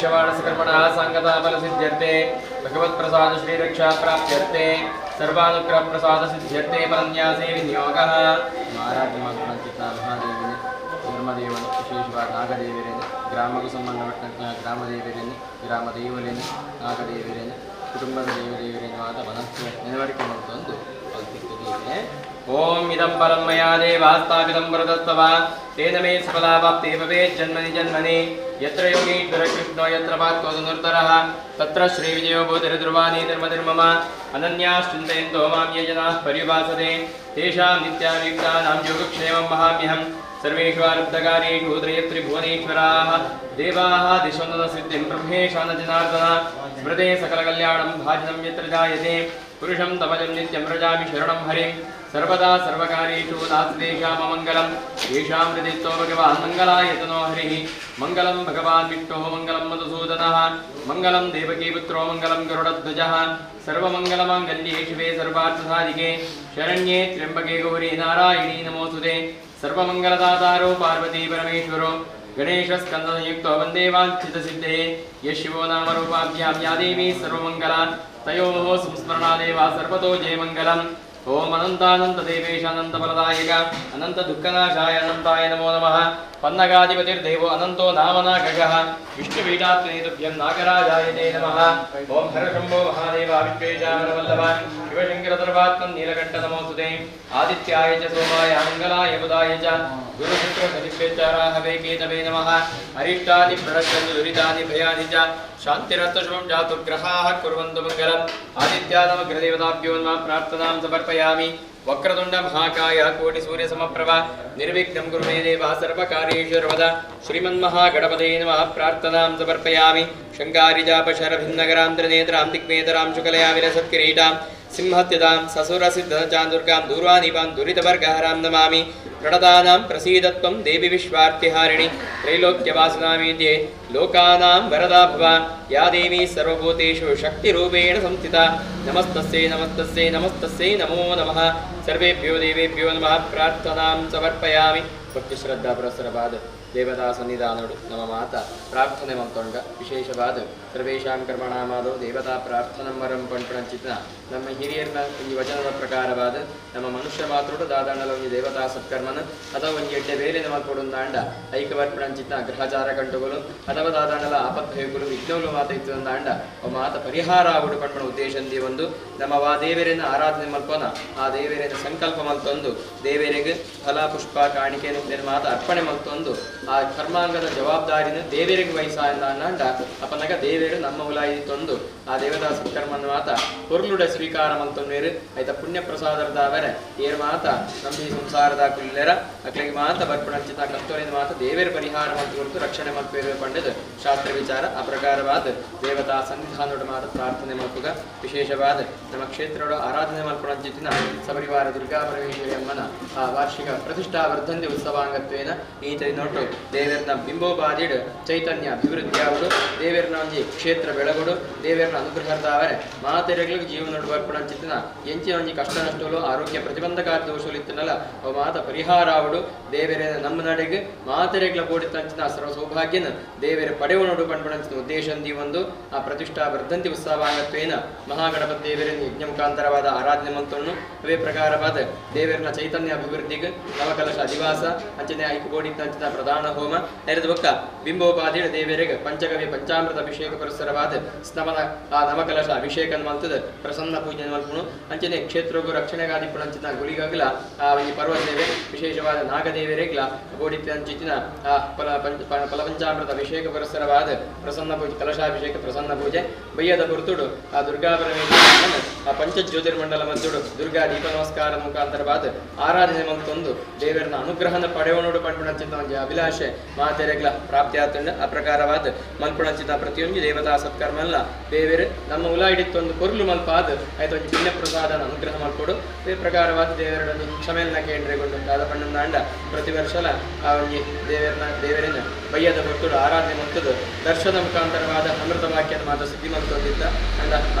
करिष्यमाणस्य साङ्गता फलसिद्ध्यर्थे भगवत्प्रसाद श्रीरक्षा प्राप्त्यर्थे सर्वानुग्रह प्रसाद सिद्ध्यर्थे फलन्यासे विनियोगः। ಮಹಾದೇವಿನಿ ಧರ್ಮದೇವನು ವಿಶೇಷವಾದ ನಾಗದೇವರೇನು ಗ್ರಾಮಕ್ಕೆ ಸಂಬಂಧಪಟ್ಟಂತಹ ಗ್ರಾಮದೇವರೇನು ಗ್ರಾಮದೇವರೇನು ನಾಗದೇವರೇನು ಕುಟುಂಬದ ದೇವದೇವರೇನು ಆದ ಮನಸ್ಸು ನೆನವರಿಕೆ ಒಂದು ಅಲ್ಪಿತ್ತದೆ. ಓಂ ಇದಂ ಫಲಂ ಮಯಾ ದೇವಾ ಸ್ಥಾಪಿತಂ ವರದಸ್ತವ ತೇನ ಮೇ ಸಫಲಾವಾಪ್ತಿ ಭವೇತ್ ಜನ್ಮನಿ ಜನ್ಮನಿ. ಯತ್ರ ಯೋಗೀಶ್ವರ ಕೃಷ್ಣೋ ಯತ್ರ ಪಾರ್ಥೋ ಧನುರ್ಧರಃ ತತ್ರ ಶ್ರೀವಿಜಯೋ ಭೂತಿರ್ಧ್ರುವಾಣಿ ಧರ್ಮಧರ್ಮಮ. ಅನನ್ಯಾಶ್ಚಿಂತಯಂತೋ ಮಾಂ ಯೇ ಜನಾಃ ಪರ್ಯುಪಾಸತೆ ತೇಷಾಂ ನಿತ್ಯಾಭಿಯುಕ್ತಾನಾಂ ಯೋಗಕ್ಷೇಮಂ ವಹಾಮ್ಯಹಂ. ಸರ್ವೇಷು ಆರಬ್ಧಕಾರ್ಯೇಷು ತ್ರಯತ್ರಿಭುವನೇಶ್ವರಾः ದೇವಾः ದಿಶೋನ್ನತಸಿದ್ಧಿಂ ಬ್ರಹ್ಮೇಶಾನ ಜನಾರ್ದನ. ಸ್ಮೃತೆ ಸಕಲಕಲ್ಯಾಣಂ ಭಾಜನಂ ಯತ್ರ ಜಾಯತೆ ಪುರುಷಂ ತಮಜಂ ನಿತ್ಯಂ ವ್ರಜಾಮಿ ಶರಣಂ ಹರಿಂ. ಸರ್ವದಾ ಸರ್ವಕಾರ್ಯೇಷು ನಾಸ್ತಿ ತೇಷಾಂ ಅಮಂಗಲಂ ಯೇಷಾಂ ಹೃದಯಸ್ಥೋ ಭಗವಾನ್ ಮಂಗಲಾಯತನೋ ಹರಿಃ. ಮಂಗಲಂ ಭಗವಾನ್ ವಿಷ್ಣುಃ ಮಂಗಲಂ ಮಧುಸೂದನಃ ಮಂಗಲಂ ದೇವಕೀಪುತ್ರೋ ಮಂಗಲಂ ಗರುಡಧ್ವಜಃ. ಸರ್ವಮಂಗಲಮಾಂಗಲ್ಯೇ ಶಿವೆ ಸರ್ವಾರ್ಥಸಾಧಿಕೆ ಶರಣ್ಯೇ ತ್ರ್ಯಂಬಕೆ ಗೌರಿ ನಾರಾಯಣೀ ನಮೋಸ್ತುತೆ. ಸರ್ವಮಂಗಲದಾತಾರೋ ಪಾರ್ವತಿ ಪರಮೇಶ್ವರೋ ಗಣೇಶ ಸ್ಕಂದಸಂಯುಕ್ತೋ ವಂದೇ ವಾಂಛಿತಸಿದ್ಧಯೇ. ಯಶಿವೋ ನಾಮ ರೂಪಾಭ್ಯಾಂ ಯಾ ದೇವಿ ಸರ್ವಮಂಗಲ ತಯೋಃ ಸಂಸ್ಮರಣಾದೇವ ಸರ್ವತೋ ಜಯಮಂಗಲಂ. ಓಂ ಅನಂತಾನಂತ ದೇವೇಶ ಅನಂತ ಫಲದಾಯಕ ಅನಂತ ದುಃಖನಾಶಾಯ ಅನಂತಾಯ ನಮೋ ನಮಃ. ಪನ್ನಗಾಧಿಪತಿರ್ದೇವೋ ಅನಂತೋ ನಾಮನಾಗಗಃ ವಿಷ್ಣುಪೀಠಾತ್ಮನೇತುಭ್ಯಂ ನಾಗರಾಜಾಯ ತೇ ನಮಃ. ಓಂ ಹರ ಶಂಭೋ ಮಹಾದೇವ ವಿಶ್ವೇಶಾಮರವಲ್ಲಭ ಶಿವಶಂಕರ ಸರ್ವಾತ್ಮನ್ ನೀಲಕಂಠ ನಮೋಸ್ತುತೆ. ಆದಿತ್ಯಾಯ ಚ ಸೋಮಾಯ ಮಂಗಲಾಯ ಬುಧಾಯ ಚ ಗುರುಶುಕ್ರ ಶನಿಭ್ಯಶ್ಚ ಕೇತವೇ ನಮಃ. ಅರಿಷ್ಟಾನಿ ಪ್ರಣಶ್ಯಂತು ದುರಿತಾನಿ ಭಯಾನಿ ಚ ಶಾಂತಿರಸ್ತು ಶುಭಂ ಜಾತು ಗ್ರಹಾಃ ಕುರ್ವಂತು ಮಂಗಲಂ. ಆದಿತ್ಯಾನವಗ್ರದೇವತಾಭ್ಯೋ ನಮಃ ಪ್ರಾರ್ಥನಾಂ ಸಮರ್ಪಯಾಮಿ. ವಕ್ರತುಂಡ ಮಹಾಕಾಯ ಕೋಟಿ ಸೂರ್ಯ ಸಮಪ್ರಭ ನಿರ್ವಿಘ್ನಂ ಕುರು ಮೇ ದೇವ ಸರ್ವಕಾರ್ಯೇಷು ಸರ್ವದಾ. ಶ್ರೀಮನ್ಮಹಾಗಣಪತಯೇ ನಮಃ ಪ್ರಾರ್ಥನಾಂ ಸಮರ್ಪಯಾಮಿ. ಶಂಕಾರಿಜಾಪಶರಭಿನ್ನಗರಾಂ ತ್ರಿನೇತ್ರಾಂ ದಿಗ್ಮೇತರಾಂ ಶುಕಲಯಾ ವಿಲಸತ್ಕಿರೀಟಾಂ ಸಿಂಹತ್ಯದಾಂ ಸಸುರಸಿದ್ಧಚಾಂದುರ್ಗಾಂ ದೂರ್ವಾನೀಪಾಂ ದುರಿತವರ್ಗಹರಾಂ ನಮಾಮಿ. ಪ್ರಣತಾನಾಂ ಪ್ರಸೀದತ್ವಂ ದೇವಿ ವಿಶ್ವಾರ್ತಿಹಾರಿಣಿ ತ್ರೈಲೋಕ್ಯವಾಸನಾಮೀದ್ಯೆ ಲೋಕಾನಾಂ ವರದಾ ಭವ. ಯಾ ದೇವಿ ಸರ್ವಭೂತೇಷು ಶಕ್ತಿರೂಪೇಣ ಸಂಸ್ಥಿತಾ ನಮಸ್ತಸ್ಯೈ ನಮಸ್ತಸ್ಯೈ ನಮಸ್ತಸ್ಯೈ ನಮೋ ನಮಃ. ಸರ್ವೇಭ್ಯೋ ದೇವೇಭ್ಯೋ ನಮಃ ಪ್ರಾರ್ಥನಾಂ ಸಮರ್ಪಯಾಮಿ. ಭಕ್ತಿ ಶ್ರದ್ಧಾ ಪುರಸ್ಸರವಾದ ದೇವತಾ ಸನ್ನಿಧಾನೋಡು ನಮ್ಮ ಮಾತ ಪ್ರಾರ್ಥನೆ ಮಂತೊಂಡ ವಿಶೇಷವಾದ ಸರ್ವೇಷಾಂ ಕರ್ಮಣಾಮಾದೋ ದೇವತಾ ಪ್ರಾರ್ಥನಂ ವರಂ ಪಂಪಣಂಚಿತ್ನ ನಮ್ಮ ಹಿರಿಯರ್ನ ಒಂದು ವಚನದ ಪ್ರಕಾರವಾದ ನಮ್ಮ ಮನುಷ್ಯ ಮಾತೃಡು ದಾದಾಂಡಲ ಒಂದು ದೇವತಾ ಸತ್ಕರ್ಮನ ಅಥವಾ ಒಂದು ಎಡ್ಡೆ ಬೇರೆ ನಮ್ಮ ಕೊಡುಂದಾಂಡ ಐಕವರ್ಪಣಂಚಿತ್ನ ಗ್ರಹಚಾರ ಕಂಟುಗಳು ಅಥವಾ ದಾದಾಂಡಲ ಆಪದ್ಭಯಗಳು ವಿಘ್ನಗಳು ಮಾತ ಇತ್ತಂದಾಂಡ ಅವ ಮಾತ ಪರಿಹಾರ ಆಗುಡು ಪಂಪಣ ಉದ್ದೇಶಂದಿ ಒಂದು ನಮ್ಮ ವಾ ದೇವರನ್ನು ಆರಾಧನೆ ಮಲ್ಪೋನ ಆ ದೇವರನ್ನು ಸಂಕಲ್ಪ ಮಲ್ತೊಂದು ದೇವರಿಗೆ ಫಲ ಪುಷ್ಪ ಕಾಣಿಕೆಯನ್ನು ಮಾತ ಅರ್ಪಣೆ ಮಲ್ತೊಂದು ಆ ಕರ್ಮಾಂಗದ ಜವಾಬ್ದಾರಿನ ದೇವರಿಗೆ ವಹಿಸಾಂಡ ಅಪನಗ ದೇವರು ನಮ್ಮ ಉಲಾಯಿ ತಂದು ಆ ದೇವತಾ ಸತ್ಕರ್ಮನ ಮಾತ ಪೊರ್ಲುಡ ಸ್ವೀಕಾರ ಮಂತೊನ್ವೇರು ಆಯ್ತ ಪುಣ್ಯ ಪ್ರಸಾದರದಾವರೆ ಏರ್ ಮಾತ ನಮ್ಮ ಈ ಸಂಸಾರದ ಕುಲ್ಲೆರ ಅಕ್ಲಿಗೆ ಮಾತ ಬರ್ಪಣಂಚಿತ ಕರ್ತವ್ಯದ ಮಾತ ದೇವರ ಪರಿಹಾರ ಮತ್ತು ಕುರಿತು ರಕ್ಷಣೆ ಮಲ್ಪೇರು ಪಂಡದ ಶಾಸ್ತ್ರ ವಿಚಾರ ಆ ಪ್ರಕಾರವಾದ ದೇವತಾ ಸನ್ನಿಧಾನೋಡ ಮಾತ ಪ್ರಾರ್ಥನೆ ಮಲ್ಪುಗ ವಿಶೇಷವಾದ ನಮ್ಮ ಕ್ಷೇತ್ರೋಡ ಆರಾಧನೆ ಮಲ್ಪಣಂಚಿತಿನ ಸಪರಿವಾರ ದುರ್ಗಾ ಪರಮೇಶ್ವರಿ ಅಮ್ಮನ ಆ ವಾರ್ಷಿಕ ಪ್ರತಿಷ್ಠಾ ವರ್ಧಂತಿ ಉತ್ಸವಾಂಗತ್ವೇನ ಈತ ನೋಟು ದೇವರನ ಬಿಂಬೋಪಾದಿಡು ಚೈತನ್ಯ ಅಭಿವೃದ್ಧಿಯಾಗುಡು ದೇವರನ ಒಂಜಿ ಕ್ಷೇತ್ರ ಬೆಳಗುಡು ದೇವರನ ಅನುಗ್ರಹದಾವರೆ ಮಾತೆರೆಗಳಿಗೆ ಜೀವನ ಬರ್ಪಣಂಚಿತ್ತಿನ ಎಂಚಿನ ಒಂಜಿ ಕಷ್ಟ ನಷ್ಟಗಳು ಆರೋಗ್ಯ ಪ್ರತಿಬಂಧಕ ದೋಷಗಳು ಇತ್ತನಲ್ಲ ಅವು ಮಾತ ಪರಿಹಾರ ಆವಡು ದೇವರ ನಮ್ಮ ನಡೆಗೆ ಮಾತೆರೆಗಳ ಬೋಡಿತಂಚಿನ ಸರ್ವ ಸೌಭಾಗ್ಯನ ದೇವರ ಪಡೆವನೋಡು ಪಂಪಣಂಚಿನ ಉದ್ದೇಶಂದಿ ಒಂದು ಆ ಪ್ರತಿಷ್ಠಾ ವರ್ಧಂತಿ ಉತ್ಸವಾಂಗತ್ವೇನ ಮಹಾಗಣಪತಿ ದೇವರನ್ನು ಯಜ್ಞ ಮುಖಾಂತರವಾದ ಆರಾಧನೆ ಮಂತ್ರವನ್ನು ಅವೇ ಪ್ರಕಾರವಾದ ದೇವರನ ಚೈತನ್ಯ ಅಭಿವೃದ್ಧಿಗೆ ನವಕಲಶ ಅಧಿವಾಸ ಅಂಚನೆ ಐಕು ಬೋಡಿತಂಚಿನ ಪ್ರಧಾನ ಹೋಮ ನೆರೆದ ಬೊಕ್ಕ ಬಿಂಬೋಪಾದಿಯ ದೇವರಿಗೆ ಪಂಚಗವ್ಯ ಪಂಚಾಮೃತ ಅಭಿಷೇಕ ಪುರಸ್ಸರವಾದ ಸ್ನಮನ ಆ ನವಕಲಶ ಅಭಿಷೇಕ ಮಲ್ತದ ಪ್ರಸನ್ನ ಪೂಜೆ ಮಲ್ಪುಣು ಅಂಚನೆ ಕ್ಷೇತ್ರಗೂ ರಕ್ಷಣೆಗಾದಿ ಪುಣಂಚಿನ ಗುಳಿಗಾಗಲ ಆ ಈ ಪರ್ವದೇವೆ ವಿಶೇಷವಾದ ನಾಗದೇವರಿಗ್ಲ ಬೋಡಿತಂಚಿನ ಆ ಫಲಪಂಚಾಮೃತ ಅಭಿಷೇಕ ಪುರಸ್ಸರವಾದ ಪ್ರಸನ್ನ ಪೂಜೆ ಕಲಶಾಭಿಷೇಕ ಪ್ರಸನ್ನ ಪೂಜೆ ಬಯ್ಯದ ಪುರ್ತುಡು ಆ ದುರ್ಗಾ ಪರಮೇಶ್ವರನ ಆ ಪಂಚಜ್ಯೋತಿರ್ಮಂಡಲ ಮದ್ದುಡು ದುರ್ಗಾ ದೀಪ ನಮಸ್ಕಾರ ಮುಖಾಂತರವಾದ ಆರಾಧನೆ ಮಂತೊಂದು ದೇವರನ ಅನುಗ್ರಹನ ಪಡೆವನೋಡು ಪಂಪುಣಂಚಿನ ಒಂಜಿ ಅಭಿಲಾಷೆ ಮಾತೆರೆಗ್ಲ ಪ್ರಾಪ್ತಿ ಆತಂಡ ಆ ಪ್ರಕಾರವಾದ ಮಲ್ಪುಣಂಚಿತ ಪ್ರತಿಯೊಂದು ದೇವತಾ ಸತ್ಕರ್ಮಲ್ಲ ದೇವರು ನಮ್ಮ ಉಲ ಹಿಡಿತೊಂದು ಕೊರ್ಲು ಮಲ್ಪಾದ ಆಯ್ತು ಒಂಜಿ ಪುಣ್ಯ ಪ್ರಸಾದನ ಅನುಗ್ರಹ ಮಲ್ಪೊಡು ಈ ಪ್ರಕಾರವಾದ ದೇವರೊಂದು ಕ್ಷಮೆಯನ್ನ ಕೇಂದ್ರಗೊಂಡು ದಾದ ಪಣ್ಣಂದಾಂಡ ಪ್ರತಿ ವರ್ಷಲ ಆ ಒಂಜಿ ದೇವರನ ದೇವರನ್ನ ಬಯ್ಯದ ಭಕ್ತರು ಆರಾಧನೆ ಮಂತದ್ದು ದರ್ಶನ ಮುಖಾಂತರವಾದ ಅಮೃತ ವಾಕ್ಯದ ಮಾತ ಸಿದ್ಧಿ ಮಂತೊಂದಿದ್ದ ಅಂಡ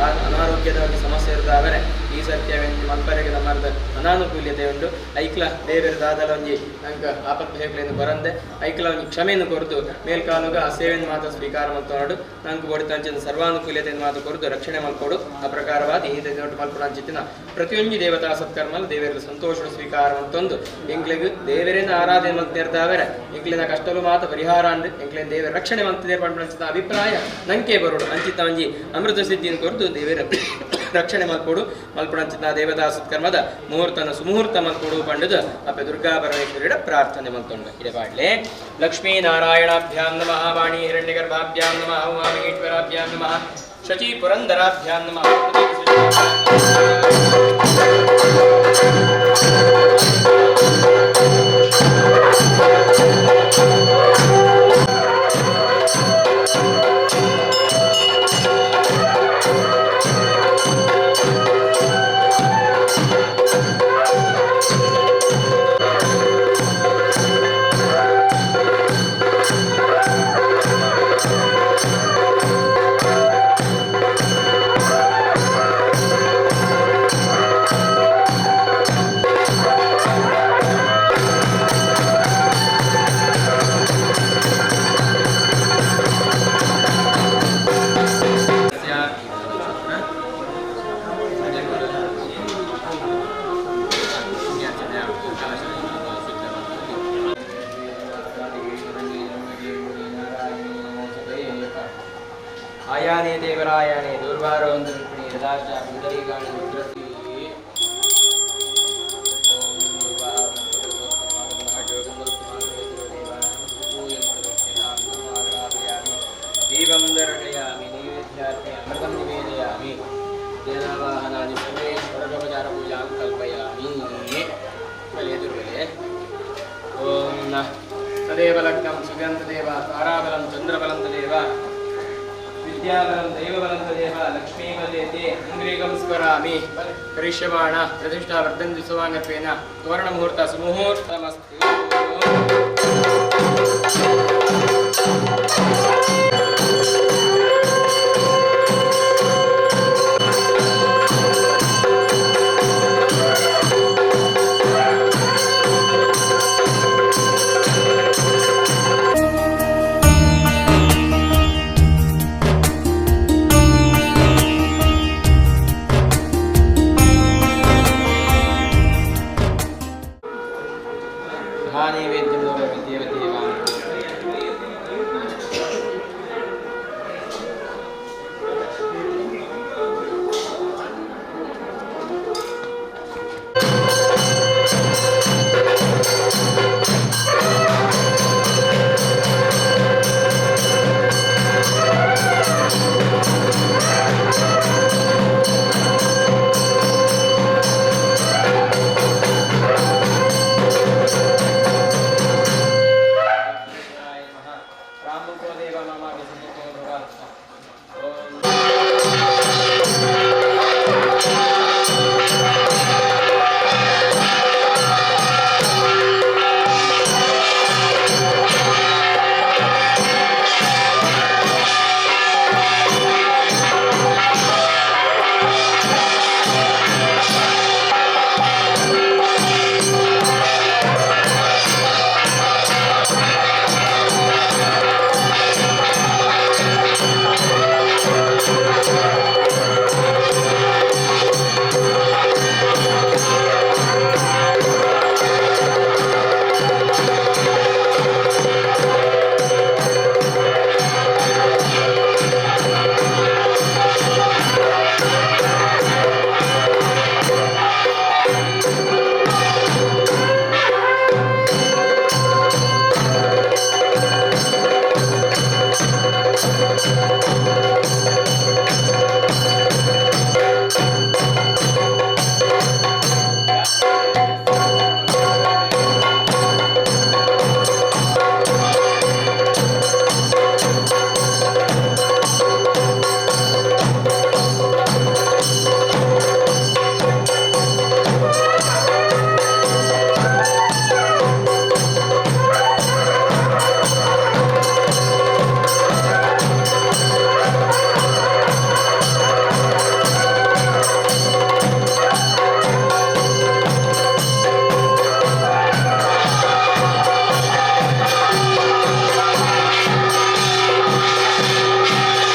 ಅನಾರೋಗ್ಯದ ಒಂದು ಸಮಸ್ಯೆ ಇರ್ತಾವರೆ ಈ ಸತ್ಯವೆಂದು ಮಲ್ಪರೆಗೆ ನಮ್ಮರ್ದ ಅನಾನುಕೂಲ್ಯತೆ ಉಂಟು. ಐಕ್ಲ ದೇವರ ದಾದಲ ಒಂಜಿ ನಂಗೆ ಆಪತ್ ಭಯಗಳನ್ನು ಬರಂದೆ ಐಕ್ಲ ಒಂಜಿ ಕ್ಷಮೆಯನ್ನು ಕೊರದು ಮೇಲ್ಕಾಲುಗ ಆ ಸೇವೆಯನ್ನು ಮಾತ್ರ ಸ್ವೀಕಾರ ಮಲ್ತೊಂಡು ನಂಗೆ ಕೊಡಿತಂಚಿನ ಸರ್ವಾನುಕೂಲ್ಯತೆಯನ್ನು ಮಾತ್ರ ಕೊರದು ರಕ್ಷಣೆ ಮಲ್ಕೊಡು. ಆ ಪ್ರಕಾರವಾದ ಈ ದೊಡ್ಡ ಮಲ್ಕೊಡು ಅಂಚಿತ್ತಿನ ಪ್ರತಿಯೊಂದು ದೇವತಾ ಸತ್ಕರ್ಮಲು ದೇವರ ಸಂತೋಷ ಸ್ವೀಕಾರ ಮಂತೊಂದು ಎಂಕ್ಲೆಗ್ ದೇವರೇನ ಆರಾಧನೆ ಮಂತಿರ್ತಾವರೆ ಎಂಕ್ಲಿನ ಕಷ್ಟಲು ಮಾತ ಪರಿಹಾರ ಅಂಡ್ ಎಂಕ್ಲಿನ ದೇವರ ರಕ್ಷಣೆ ಮಂತಿದೆ ಪಂಚಿನ ಅಭಿಪ್ರಾಯ ನಂಕೆ ಬರೋಡು ಅಂಚಿತ ಒಂಜಿ ಅಮೃತ ಸಿದ್ಧಿಯನ್ನು ಕೊರದು ದೇವರ ರಕ್ಷಣೆ ಮಲ್ಕೊಡು ಮಲ್ಪುಣಂಚಿನ ದೇವತಾ ಸತ್ಕರ್ಮದ ಮುಹೂರ್ತನ ಸುಮುಹೂರ್ತ ಮಲ್ಕೊಡು ಪಂಡದ ಅಪ್ಪೆ ದುರ್ಗಾ ಪರಮೇಶ್ವರಿಯ ಪ್ರಾರ್ಥನೆ ಮಂತೊಂಡು ಇಡಬಾಡ್ಲೆ. ಲಕ್ಷ್ಮೀನಾರಾಯಣಾಭ್ಯಾಂ ನಮಃ, ವಾಣಿ ಹಿರಣ್ಯಗರ್ಭಾಭ್ಯಾಂ ನಮಃ, ಉಮಾಮಹೇಶ್ವರಾಭ್ಯಾಂ ನಮಃ, ಶಚಿ ಪುರಂದರಾಭ್ಯಾಂ ನಮಃ. ಆಯಾನೇ ದೇವರಾಯಣೇ ದುರ್ವಾರೋಂದು ಯದಾಶ ಪುಂಡರೀಕಾಣಿ ರುದ್ರಸಿ. ದೀಪಂ ದರ್ಶಯಾಮಿ, ನೈವೇದ್ಯಾರ್ಪಯಾಮಿ, ಅಮೃತಂ ನಿವೇದಯಾಮಿ, ದೇನಾವಾಹನಾದಿ ಸರ್ವೇ ಷೋಡಶೋಪಚಾರ ಪೂಜಾಂ ಕಲ್ಪಯಾಮಿ. ಬಲೆ ದುರ್ಬಲೆ. ಓಂ ನ ತದೇವ ಲಗ್ನಂ ಸುಗಂಧದೇವ ತಾರಾಬಲಂ ಚಂದ್ರಬಲಂ ತದೇವ ವಿದ್ಯಾಬಲಂ ದೈವಬಲಂ ತದೇವ ಲಕ್ಷ್ಮೀಪದೇತಿ ಇಂದ್ರಿಯಗಂ ಸ್ಮರಾಮಿ. ಕರಿಷ್ಯಮಾಣ ಪ್ರತಿಷ್ಠಾ ವರ್ಧಂತಿ ಸುವಾಂಗತ್ವೇನ ತೋರಣ ಮುಹೂರ್ತ ಸುಮುಹೂರ್ತಮಸ್ತು. ಮಹಾನೈವೇದ್ಯಂ ದೇವದೇವ.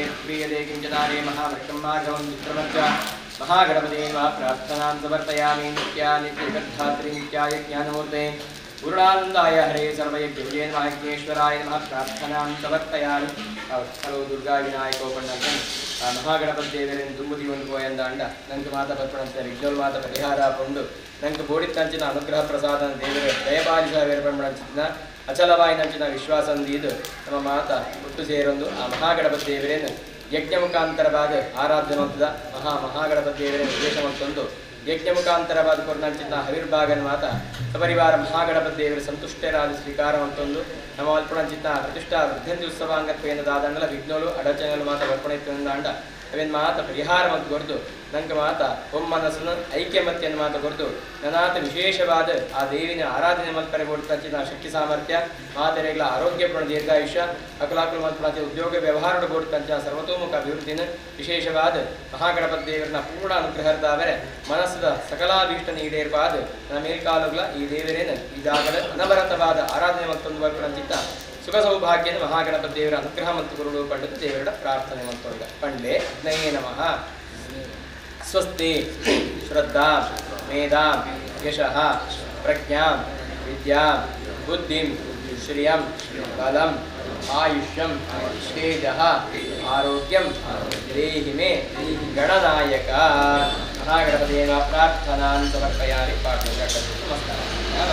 यत्क्रियते किञ्चनारे महावृक्षं माघवं मित्रमर्च महागणपते नमः प्रार्थनां समर्पयामि नित्या नित्यजगद्धात्री नित्याय ज्ञानमूर्ते पूर्णानन्दाय हरे सर्वयज्ञविजय नमः यज्ञेश्वराय नमः प्रार्थनां समर्पयामि. ಹಲೋ ದುರ್ಗಾ ವಿನಾಯಕ ಪಣ್ಣಂತ ಮಹಾಗಣಪತಿ ದೇವರನ್ನು ದುಂಬುದಿ ಒಂದು ಪೋಯಂದಾಂಡ ನಂಗೆ ಮಾತ ಬರ್ಪಣಂತೆ ವಿಘ್ನೋಲ್ ಮಾತ ಪರಿಹಾರ ಪುಂಡು ನಂಗೆ ಬೋಡಿತ್ತಂಚಿನ ಅನುಗ್ರಹ ಪ್ರಸಾದ ದೇವರು ದಯಪಾಲಿಸ ಬೇರ್ಪಣಂಚಿನ ಅಚಲವಾಯಿನಂಚಿನ ವಿಶ್ವಾಸ ಇದು ನಮ್ಮ ಮಾತ ಒಟ್ಟು ಸೇರೊಂದು ಆ ಮಹಾಗಣಪತಿ ದೇವರೇನು ಯಜ್ಞ ಮುಖಾಂತರವಾದ ಆರಾಧನೆ ಮಂತದ ಮಹಾ ಮಹಾಗಣಪತಿ ದೇವರೇನು ವಿಶೇಷ ಮಂತೊಂದು ಯಜ್ಞ ಮುಖಾಂತರವಾದ ಕೊರ್ನಂಚಿನ ಹವಿರ್ಭಾಗನ ಮಾತ ಸಪರಿವಾರ ಮಹಾಗಣಪತಿ ದೇವರ ಸಂತುಷ್ಟರಾದ ಸ್ವೀಕಾರ ಮಂತೊಂದು ನಮ್ಮ ಅಲ್ಪಣಂಚಿನ ಪ್ರತಿಷ್ಠಾ ವೃದ್ಧಂತಿ ಉತ್ಸವಾಂಗತ್ವೇನ ದಾದಂಡಲ ವಿಘ್ನೋಲು ಅಡಚಣೆಗಳು ಮಾತ ಬರ್ಪಣೆ ಅಂಡ ಅವೇನು ಮಾತ ಪರಿಹಾರ ಮಂತು ಕೊರ್ದು ನಂಗೆ ಮಾತ ಒಮ್ಮನಸ್ಸನ್ನು ಐಕ್ಯಮತ್ಯನ್ನು ಮಾತ ಕೊರ್ದು ನನಾತ ವಿಶೇಷವಾದ ಆ ದೇವಿನ ಆರಾಧನೆ ಮಲ್ಪರೆ ಕೊಡ್ತಂಚಿನ ಶಕ್ತಿ ಸಾಮರ್ಥ್ಯ ಮಾತೆರೆಗಳ ಆರೋಗ್ಯ ಪೂರ್ಣ ದೀರ್ಘಾಯುಷ್ಯ ಅಕುಲಾಕುಲ ಮಲ್ಪಣತೆ ಉದ್ಯೋಗ ವ್ಯವಹಾರ ಕೊಡ್ತಂಚಿನ ಸರ್ವತೋಮುಖ ಅಭಿವೃದ್ಧಿನ ವಿಶೇಷವಾದ ಮಹಾಗಣಪತಿ ದೇವರನ್ನ ಪೂರ್ಣ ಅನುಗ್ರಹದಾದರೆ ಮನಸ್ಸದ ಸಕಲಾಭೀಷ್ಟ ಈಡೇರ್ಪಾದ ನನ್ನ ಮೇಲ್ಕಾಲುಗಳ ಈ ದೇವರೇನ ಈ ಜಾಗದ ಅನವರತವಾದ ಆರಾಧನೆ ಮತ್ತೊಂದು ಬರ್ಪಣಂಚಿತ್ತ ಸುಖ ಸೌಭಾಗ್ಯನ ಮಹಾಗಣಪತಿ ದೇವರ ಅನುಗ್ರಹ ಮತ್ತು ಗುರುಳು ಪಂಡಿತ ದೇವರ ಪ್ರಾರ್ಥನೆ ಮಂತೊಳ್ಳ ಪಂಡೆ ಅಗ್ನಯೇ ನಮಃ. ಸ್ವಸ್ತಿ ಶ್ರದ್ಧಾ ಮೇಧಾಂ ಯಶಃ ಪ್ರಜ್ಞಾಂ ವಿದ್ಯಾಂ ಬುದ್ಧಿಂ ಶ್ರಿಯಂ ಬಲಂ ಆಯುಷ್ಯಂ ತೇಜಃ ಆರೋಗ್ಯಂ ದೇಹಿ ಮೇ ಗಣನಾಯಕ. ಮಹಾಗಣಪತಿಯೇ ಪ್ರಾರ್ಥನಾಂ ಸಮರ್ಪಯಾಮಿ. ಪಾಠ ನಮಸ್ಕಾರ.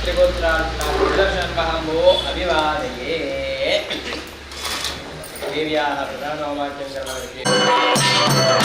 ತ್ರಿಗೋತ್ರಾಂಬೋ ಅಭಿವಾದಯೇ ದೇವ್ಯಾः ಪ್ರಧಾನವಾಕ್ಯಂ ಕರ್ಮವಿಷये.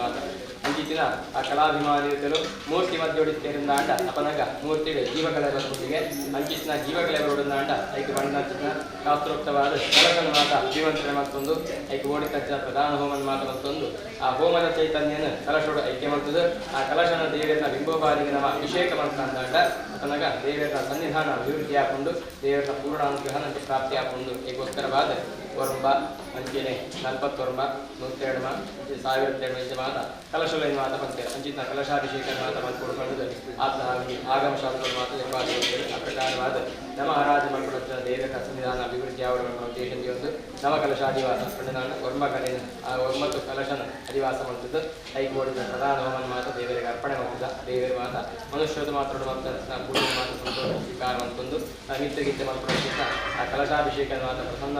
ಮಾತ ಅಂಚಿತ್ತಿನ ಆ ಕಲಾಭಿಮಾನಿಗಳು ಮೂರ್ತಿ ಮಧ್ಯೊಡಿತ್ತೇರಿಂದಾಂಡ ಅಪನಗ ಮೂರ್ತಿಗೆ ಜೀವಕಲೆ ಬರುತ್ತಿಗೆ ಅಂಚಿತ್ತಿನ ಜೀವಕಲೆ ಬರುವುದಾಂಡ ಐಕ್ ಬಣ್ಣಂಚಿನ ಶಾಸ್ತ್ರೋಕ್ತವಾದ ಕಲಶನ ಮಾತ ಜೀವಂತನೆ ಮತ್ತೊಂದು ಐಕ್ ಓಡಿತಜ್ಜ ಪ್ರಧಾನ ಹೋಮನ ಮಾತ ಮತ್ತೊಂದು ಆ ಹೋಮದ ಚೈತನ್ಯನ ಕಲಶೋಡು ಐಕ್ಯ ಮಾಡ್ತದೆ ಆ ಕಲಶನ ದೇವರ ಬಿಂಬೋಪಾದಿಗೆ ನಮ್ಮ ಅಭಿಷೇಕ ಮಾಡ್ತಾಂದಾಂಡ ಅಪನಗ ದೇವರ ಸನ್ನಿಧಾನ ಅಭಿವೃದ್ಧಿ ಹಾಕೊಂಡು ದೇವರ ಪೂರ್ಣ ಅನುಗ್ರಹ ನಮಗೆ ಪ್ರಾಪ್ತಿ ಹಾಕೊಂಡು ಏಕೋಸ್ಕರವಾದ ಒರ್ಂಬ ಅಂಚೆನೆ 41 102 1002 ಇಂಚ ಮಾತ ಕಲಶಲ ಮಾತ ಬಂತೆ ಅಂಚಿನ ಕಲಶಾಭಿಷೇಕ ಮಾತ ಬಂದು ಕೊಡ್ಕೊಂಡು ಆತ ಆಗಮ ಶಾಸ್ತ್ರ ಮಾತ ಆ ಪ್ರಕಾರವಾದ ನಮ್ಮ ಆರಾಧನೆ ಮಾಡಿಕೊಳ್ಳುತ್ತ ದೇವರ ಸನ್ನಿಧಾನ ಅಭಿವೃದ್ಧಿ ಆವರಣ ಉದ್ದೇಶದಿಂದ ಒಂದು ನವ ಕಲಶಾಧಿವಾಸ ಪಂಡನಾನ ಒರ್ಂಬ ಕಲೆ ಆ 9 ಕಲಶನ ಅಧಿವಾಸ ಮಾಡ್ತಿದ್ದು ಐಕೋಡಿದ ಪ್ರಧಾನ ಹೋಮನ ಮಾತ ದೇವರಿಗೆ ಅರ್ಪಣೆ ಮಾಡ್ತಿದ್ದ ದೇವರ ಮಾತ ಮನುಷ್ಯದ ಮಾತ್ರ ಮಾತ್ರ ಪೂಜೆ ಮಾತ ಸಂತೋಷ ಸ್ವೀಕಾರ ಅಂತಂದು ಮಿತ್ರಗೀತೆ ಮಾಡ್ಕೊಳ್ಳೋಕ್ಕಿಂತ ಆ ಕಲಶಾಭಿಷೇಕ ಮಾತ ಪ್ರಸನ್ನ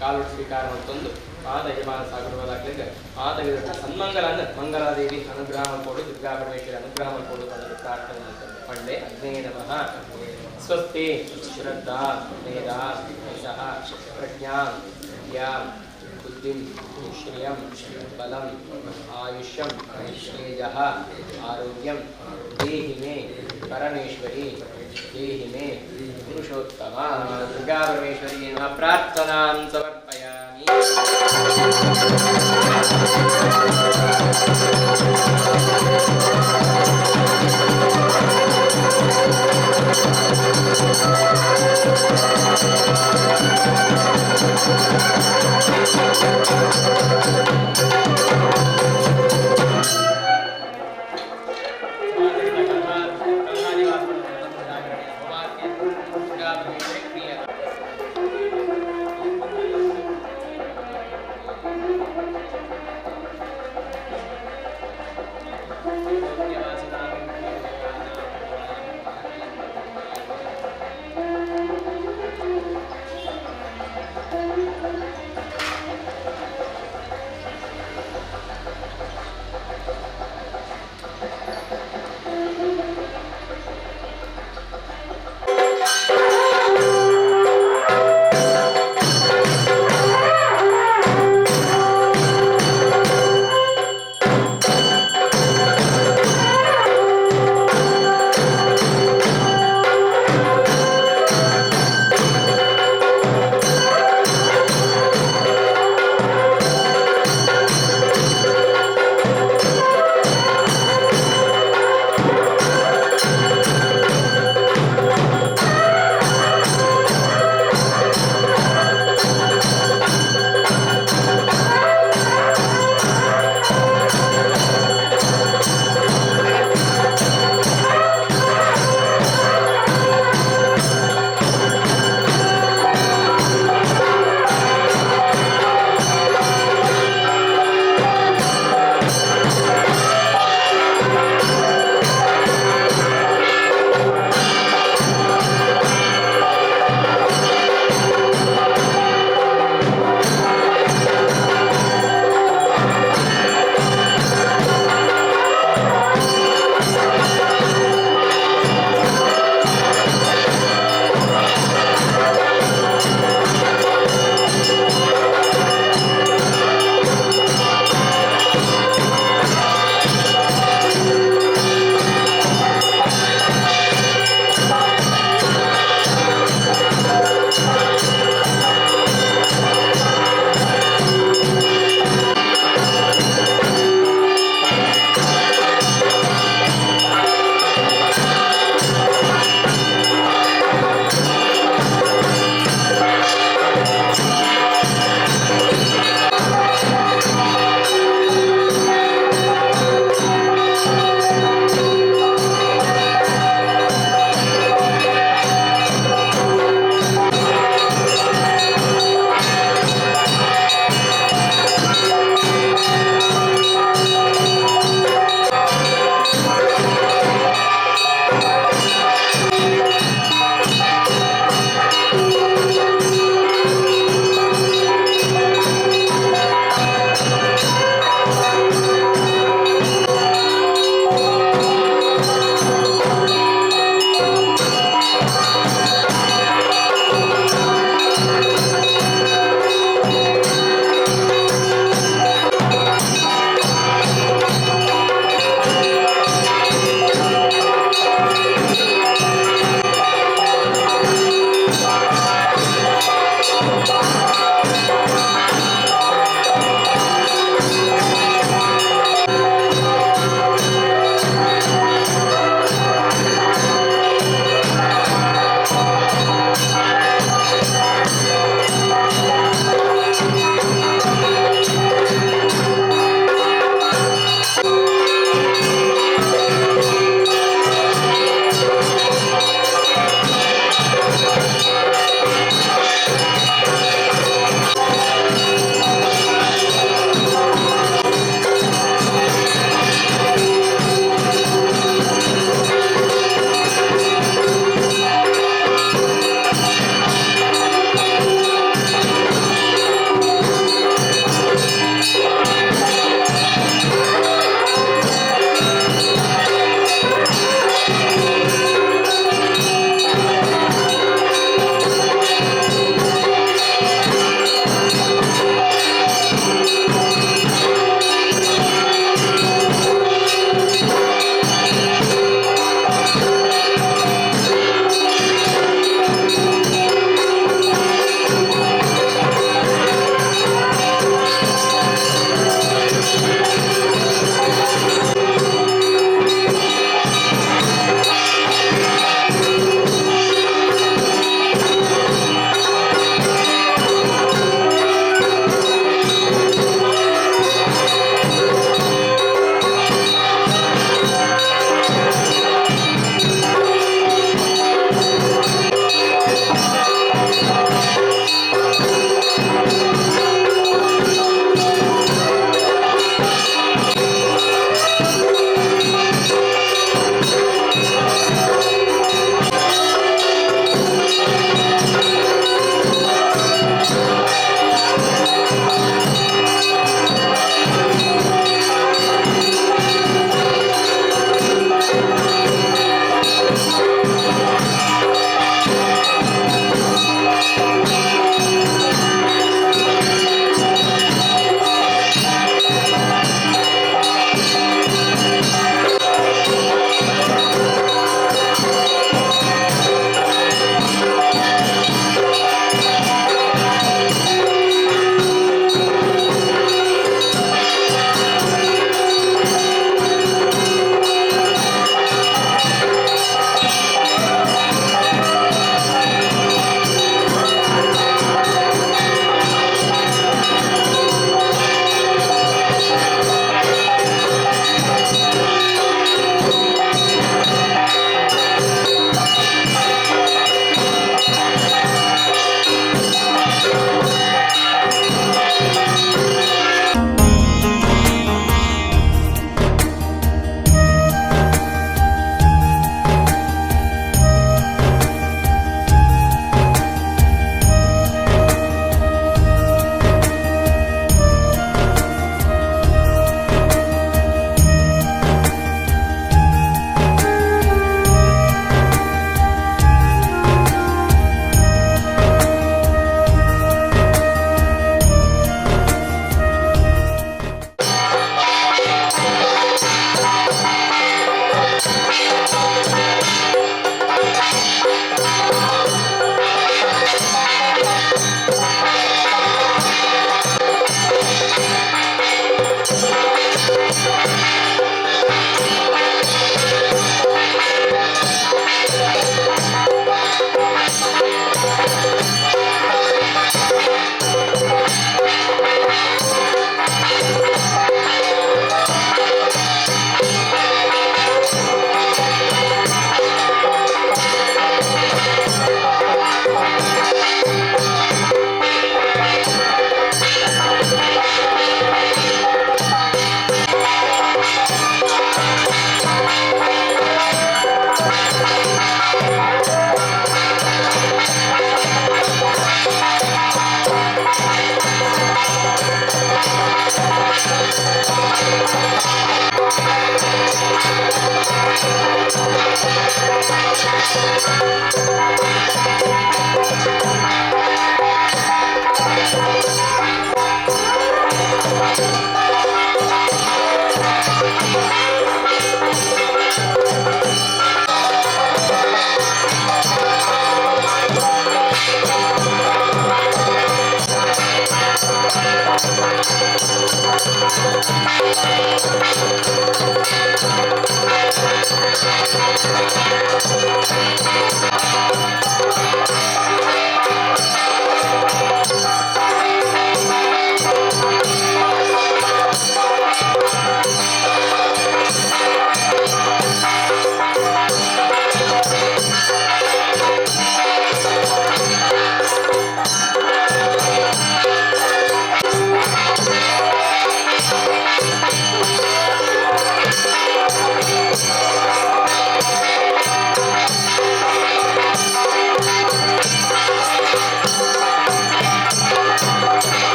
ಕಾಲು ಸ್ವೀಕಾರ ಅಂತಂದು ಮಾತ ಯಜಮಾನ ಸಾಗುವುದಾಗ್ಲಿಕ್ಕೆ ಮಾತ ವಿಧಟ್ಟ ಸನ್ಮಂಗಲ ಮಂಗಲಾದೇವಿ ಅನುಗ್ರಹ ಮಾಡಿಕೊಡು ದುರ್ಗಾ ಪರಮೇಶ್ವರಿ ಅನುಗ್ರಹ ಮಾಡಿಕೊಡು ಅನ್ನೋದು ಪ್ರಾರ್ಥನೆ ಮಾಡ್ತಾರೆ. ಪಂಡೆ ಅಗ್ನೇ ನಮಃ. ಸ್ವಸ್ತಿ ಶ್ರದ್ಧಾ ಮೇಧಾ ಯಶಃ ಪ್ರಜ್ಞಾ ವಿದ್ಯಾ ಬುದ್ಧಿಂ ಶ್ರಿಯಂ ಬಲಂ ಆಯುಷ್ಯಂ ತೇಜಃ ಆರೋಗ್ಯಂ ದೇಹಿ ಮೇ ಪರಮೇಶ್ವರಿ ದೇಹಿ ಮೇ ಪುರುಷೋತ್ತಮ. ದುರ್ಗಾ ಪರಮೇಶ್ವರಿ ನಮಃ. ಪ್ರಾರ್ಥನಾಂ ಸಮರ್ಪಯಾಮಿ.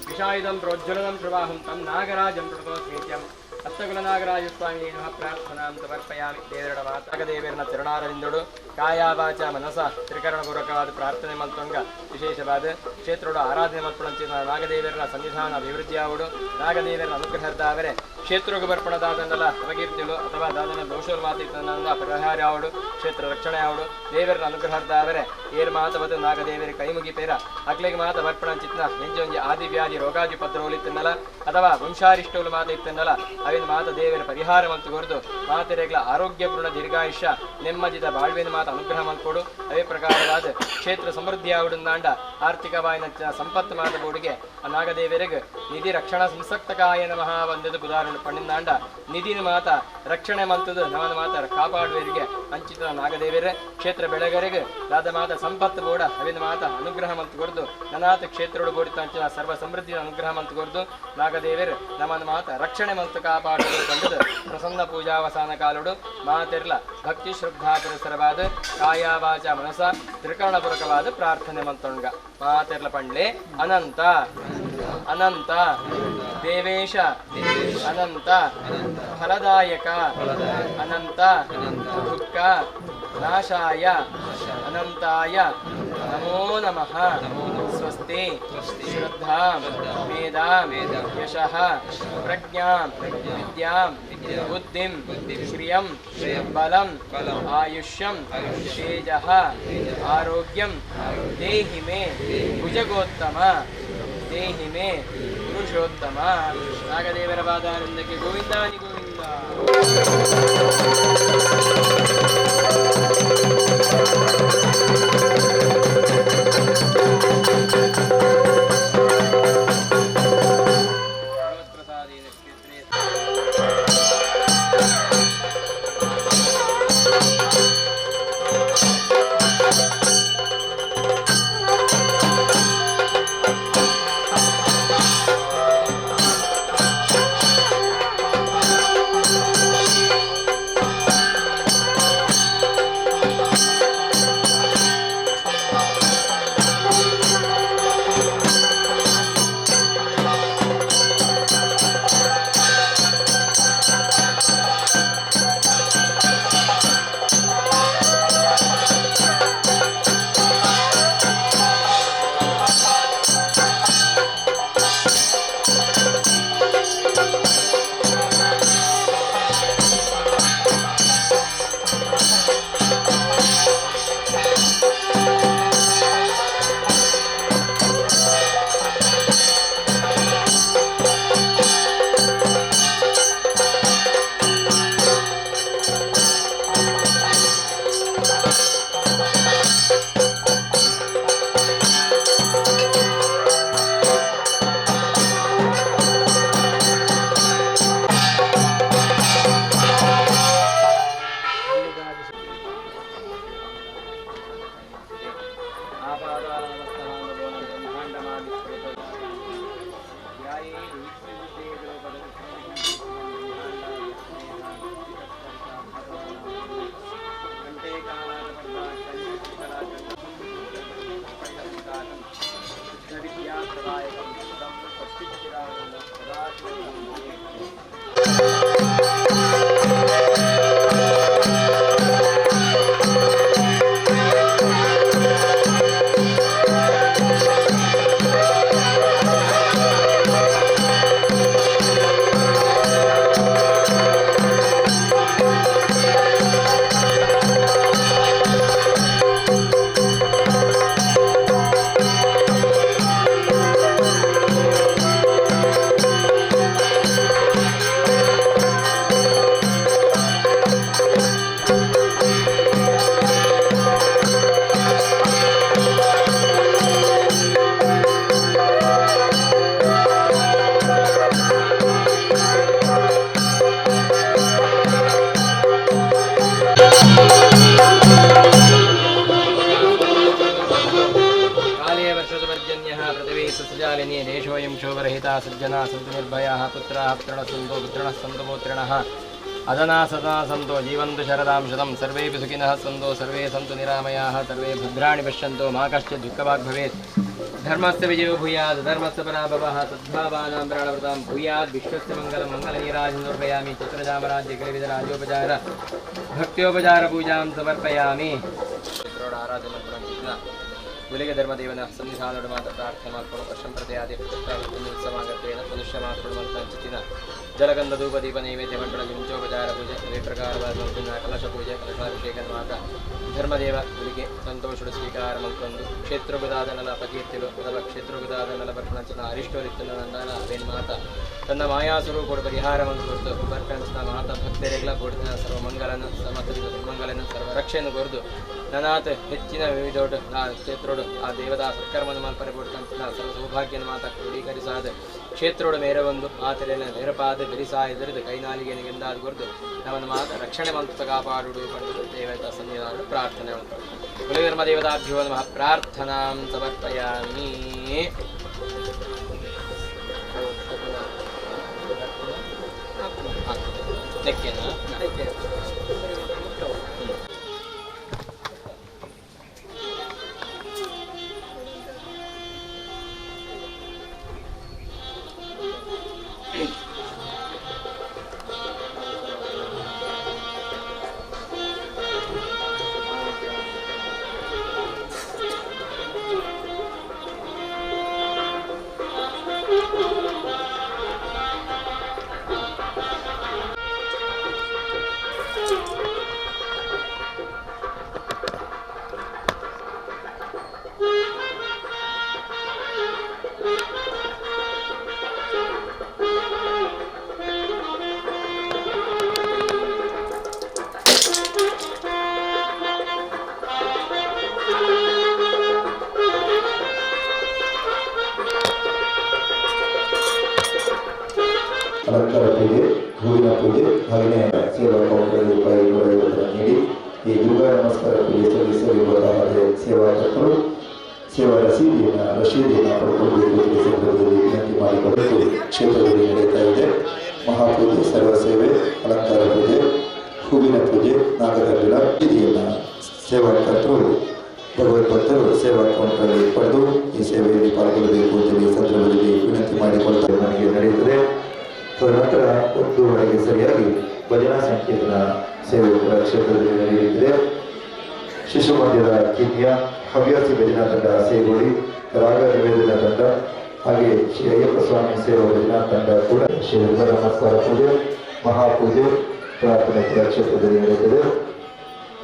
विषायुधं प्रोज्ज्वलनं प्रवाहं तं नागराजं प्रणतोऽस्मीत्यं ಅತ್ತಗುಲನಾಗರಾಜ ಸ್ವಾಮಿ ನಮಃ ಪ್ರಾರ್ಥನಾಂ ಸಮರ್ಪಯಾಮಿ. ದೇವರ ಮಾತಾಗದೇವರನ ಚರಣಾರವಿಂದೊಡು ಕಾಯಾವಾಚ ಮನಸ ತ್ರಿಕರಣಪೂರ್ವಕವಾದ ಪ್ರಾರ್ಥನೆ ಮಲ್ತೊಂಗ ವಿಶೇಷವಾದ ಕ್ಷೇತ್ರೋಡು ಆರಾಧನೆ ಮಲ್ಪುಣಂಚಿನ ನಾಗದೇವರನ ಸನ್ನಿಧಾನ ಅಭಿವೃದ್ಧಿಯಾವುಡು ನಾಗದೇವರನ ಅನುಗ್ರಹದ್ದಾವರೆ ಕ್ಷೇತ್ರಕ್ಕೆ ಬರ್ಪಣದಾದನಲ್ಲ ಅವಕೀರ್ತಿಗಳು ಅಥವಾ ದಾದನ ದೋಷರು ಮಾತಿತ್ತನಲ್ಲ ಪರಿಹಾರ ಆವಡು ಕ್ಷೇತ್ರ ರಕ್ಷಣೆ ಆವಡು ದೇವರನ ಅನುಗ್ರಹದ್ದಾವರೆ ಏರ್ ಮಾತವದು ನಾಗದೇವರ ಕೈಮುಗಿ ಪೇರ ಅಕ್ಲೆಗೆ ಮಾತ ಬರ್ಪಣಂಚಿತ್ನ ಎಂಜೊಂಜಿ ಆದಿವ್ಯಾಧಿ ರೋಗಾದಿ ಪದ್ರೋಲಿತ್ತನ್ನಲ್ಲ ಅಥವಾ ವಂಶಾರಿಷ್ಟೋಲು ಮಾತ ಇತ್ತನ್ನಲ್ಲ ಅವಿನ ಮಾತ ದೇವರ ಪರಿಹಾರ ಮಂತು ಕೊರದು ಮಾತೆರೆಗ್ಲ ಆರೋಗ್ಯಪೂರ್ಣ ದೀರ್ಘಾಯುಷ್ಯ ನೆಮ್ಮದಿದ ಬಾಳ್ವೆನ ಮಾತ ಅನುಗ್ರಹ ಮಲ್ಕೊಡು. ಅವೇ ಪ್ರಕಾರವಾದ ಕ್ಷೇತ್ರ ಸಮೃದ್ಧಿ ಆವಡುಂದಾಂಡ ಆರ್ಥಿಕವಾಯಿನ ಸಂಪತ್ತು ಮಾತ ಬೋಡಿಗೆ ಆ ನಾಗದೇವರಿಗೆ ನಿಧಿ ರಕ್ಷಣಾ ಸಂಸಕ್ತಕಾಯ ನಮಃ ವಂದದ ಬುಧಾರಣ ಪಣ್ಣಿಂದಾಂಡ ನಿಧಿನ ಮಾತ ರಕ್ಷಣೆ ಮಂತದ್ದು ನಮನ ಮಾತ ಕಾಪಾಡುವರಿಗೆ ಅಂಚಿತ ನಾಗದೇವರೇ ಕ್ಷೇತ್ರ ಬೆಳಗರಿಗೆ ದಾದ ಮಾತ ಸಂಪತ್ತು ಬೋಡ ಅವಿನ ಮಾತ ಅನುಗ್ರಹ ಮಂತು ಕೊರದು ನನಾಥ ಕ್ಷೇತ್ರೋಡು ಬೋಡಿತ ಅಂಚಿನ ಸರ್ವ ಸಮೃದ್ಧಿಯ ಅನುಗ್ರಹ ಮಂತು ಕೊರದು ನಾಗದೇವರು ನಮನ ಮಾತ ರಕ್ಷಣೆ ಮಂತು ಕಾಪಾಡುವುದು ಕಂಡದು ಪ್ರಸನ್ನ ಪೂಜಾವಸಾನ ಕಾಲುಡು ಮಾತೆರ್ಲ ಭಕ್ತಿ ಶ್ರದ್ಧಾ ಪುರಸರವಾದ ಕಾಯಾವಾಚ ಮನಸ ತ್ರಿಕರಣಪೂರ್ವಕವಾದ ಪ್ರಾರ್ಥನೆ ಮಂತೊಣ್ಗ ಮಾತೆರ್ಲ ಪಂಡ್ಲೆ ಅನಂತ ಅನಂತ ದೇವೇಶ ಅನಂತ ಫಲದಾಯಕ ಅನಂತ ದುಃಖ ನಾಶಾಯ ಅನಂತಾಯ ನಮೋ ನಮಃ. ಸ್ವಸ್ತಿ ಶ್ರದ್ಧಾಂ ಮೇಧಾಂ ಯಶಃ ಪ್ರಜ್ಞಾಂ ವಿದ್ಯಾಂ ಬುದ್ಧಿಂ ಶ್ರಿಯಂ ಬಲಂ ಆಯುಷ್ಯಂ ತೇಜಃ ಆರೋಗ್ಯಂ ದೇಹಿ ಮೇ ಭುಜಗೋತ್ತಮ ದೇಹಿ ಮೇ ಪುರುಷೋತ್ತಮ. ನಾಗದೇವರ ಪಾದಾನಂದಕ್ಕೆ ಗೋವಿಂದಾನಿ ಗೋವಿಂದ. सज्जना सन्तु निर्भयाः पुत्राः पुत्रिणः सन्तो पुत्रिणः सन्तु पौत्रिणः अदना सदा सन्तो जीवन्तु शरदां शतं सर्वेपि सुखिनः सन्तो सर्वे सन्तु निरामयाः सर्वे भद्राणि पश्यन्तो मा कश्चित् दुःखभाग् भवेत्। ಧರ್ಮಸ್ಯ ವಿಜಯೋ ಭೂಯಾತ್ ಧರ್ಮಸ್ಯ ಪರಾಭವಃ ಸದ್ಭಾವಾನಾಂ ಪ್ರಾಣವ್ರತಾಂ ಭೂಯಾತ್ ವಿಶ್ವಸ್ಯ ಮಂಗಲಂ ಮಂಗಲನೀರಾಜಂ ಸಮರ್ಪಯಾಮಿ ಚಿತ್ರಜಾಮರಾಜ್ಯ ಕಲಿವಿಧ ರಾಜೋಪಚಾರ ಭಕ್ತ್ಯೋಪಚಾರ ಪೂಜಾಂ ಸಮರ್ಪಯಾಮಿ. ಆರಾಧನೆ ಗುಲಿಗೆ ಧರ್ಮದೇವನ ಸನ್ನಿಧಾನೋಡು ಮಾತ್ರ ಪ್ರಾರ್ಥನೆ ಮಾಡಿಕೊಂಡು ವರ್ಷಂ ಪ್ರತಿಯಾದಿ ಉತ್ಸವಾಗತ್ವೇನ ಮನುಷ್ಯ ಮಾತ್ರ ಚಿತ್ತಿನ ಜಲಗಂಧ ಧೂಪ ದೀಪ ನೈವೇದ್ಯ ಮಂಡಳ ಮುಂಚೋಪಚಾರ ಪೂಜೆ ಅದೇ ಪ್ರಕಾರವಾದ ಕಲಶ ಪೂಜೆ ಕಲಶಾಭಿಷೇಕ ಮಾತ ಧರ್ಮದೇವ ಗುಲಿಗೆ ಸಂತೋಷಡು ಸ್ವೀಕಾರ ಮಲ್ಕೊಂಡು ಕ್ಷೇತ್ರಗುದಾದನಲ ಅಪಕೀರ್ತಿಲು ಅಥವಾ ಕ್ಷೇತ್ರಗುದಾದನಲ ಬರ್ಪಣಂಚಿನ ಅರಿಷ್ಟೋರಿತ್ತನ ಅವೇನ್ ಮಾತ ತನ್ನ ಮಾಯಾಸ್ವರೂಪಡು ಪರಿಹಾರ ಕೊರ್ದು ಬರ್ಪಣಂಚಿನ ಮಾತ ಭಕ್ತರಿಗಳ ಬೋಡಿನ ಸರ್ವಮಂಗಲನ ಸಮತರಿಗ ಮಂಗಲನ ಸರ್ವ ರಕ್ಷೆಯನ್ನು ಕೊರ್ದು ನನಾತ್ ಹೆಚ್ಚಿನ ವಿವಿಧೋಡು ಆ ಕ್ಷೇತ್ರೋಡು ಆ ದೇವತಾ ಸತ್ಕರ್ಮನ ಮಾಲ್ಪರೆ ಬೋಡ್ತಂಚಿನ ಸರ್ವ ಸೌಭಾಗ್ಯನ ಮಾತ ಕ್ರೋಢೀಕರಿಸಾದ ಕ್ಷೇತ್ರೋಡು ಮೇರೆ ಒಂದು ಆತರೆನ ಮೇರಪಾದ ಬೆರಿಸಾ ಎದುರಿದು ಕೈನಾಲಿಗೆ ಗೆಂದಾದ ಕೊರ್ದು ನಮ್ಮನ್ನು ಮಾತ ರಕ್ಷಣೆ ಮಂತ್ರ ಕಾಪಾಡುಡು ಪಂಡಿತು ದೇವತಾ ಸನ್ನಿಧಾನ ಪ್ರಾರ್ಥನೆ ಉಂಟು. ಕುಲಧರ್ಮ ದೇವತಾಭ್ಯೋ ನಮಃ ಪ್ರಾರ್ಥನಾಂ ಸಮರ್ಪಯಾಮಿ. ಅಲಂಕಾರ ಪೂಜೆ, ಹೂವಿನ ಪೂಜೆ ಹಾಗೆಯೇ ಸೇವಾ ಕೌಂಟರ್ಗೆ ₹150 ನೀಡಿ ಈ ದುರ್ಗಾ ನಮಸ್ಕಾರ ಪೂಜೆ ಸಲ್ಲಿಸಲಿರುವಂತಹ ಸೇವಾಕರ್ತರು ಸೇವಾ ರಶೀದಿಯನ್ನು ಪಡ್ಕೊಳ್ಬೇಕು ಅಂತ ಸಂದರ್ಭದಲ್ಲಿ ವಿನಂತಿ ಮಾಡಿಕೊಂಡು ಕ್ಷೇತ್ರದಲ್ಲಿ ನಡೆಯುತ್ತಾ ಇದೆ. ಮಹಾಪೂಜೆ, ಸರ್ವ ಸೇವೆ, ಅಲಂಕಾರ ಪೂಜೆ, ಹೂವಿನ ಪೂಜೆ, ನಾಗದರ್ಬಿಲ ರಶೀದಿಯನ್ನು ಸೇವಾಕರ್ತರು ಭಗವದ್ಭಕ್ತರು ಸೇವಾ ಕೌಂಟರ್ನಲ್ಲಿ ಪಡೆದು ಈ ಸೇವೆಯಲ್ಲಿ ಪಾಲ್ಗೊಳ್ಳಬೇಕು ಅಂತ ಈ ಸಂದರ್ಭದಲ್ಲಿ ವಿನಂತಿ ಮಾಡಿಕೊಳ್ತಾ ನನಗೆ ನಡೆಯುತ್ತದೆ. ತದನಂತರ 1:30 ಸರಿಯಾಗಿ ಭಜನಾ ಸಂಕೀರ್ತನ ಸೇವೆ ಕೂಡ ಕ್ಷೇತ್ರದಲ್ಲಿ ನಡೆಯುತ್ತಿದೆ. ಶಿಶು ಮಂದಿರ ಕಿನ್ಯಾ, ಹವ್ಯಾಸಿ ಭಜನಾ ತಂಡ ಸೇಗೋಡಿ, ರಾಗ ನಿವೇದನಾ ತಂಡ ಹಾಗೆ ಶ್ರೀ ಅಯ್ಯಪ್ಪ ಸ್ವಾಮಿ ಸೇವಾ ಭಜನಾ ತಂಡ ಕೂಡ ಶ್ರೀ ದುರ್ಗಾ ನಮಸ್ಕಾರ ಪೂಜೆ, ಮಹಾಪೂಜೆ, ಪ್ರಾರ್ಥನೆ ಕೂಡ ಕ್ಷೇತ್ರದಲ್ಲಿ ನಡೆಯುತ್ತದೆ.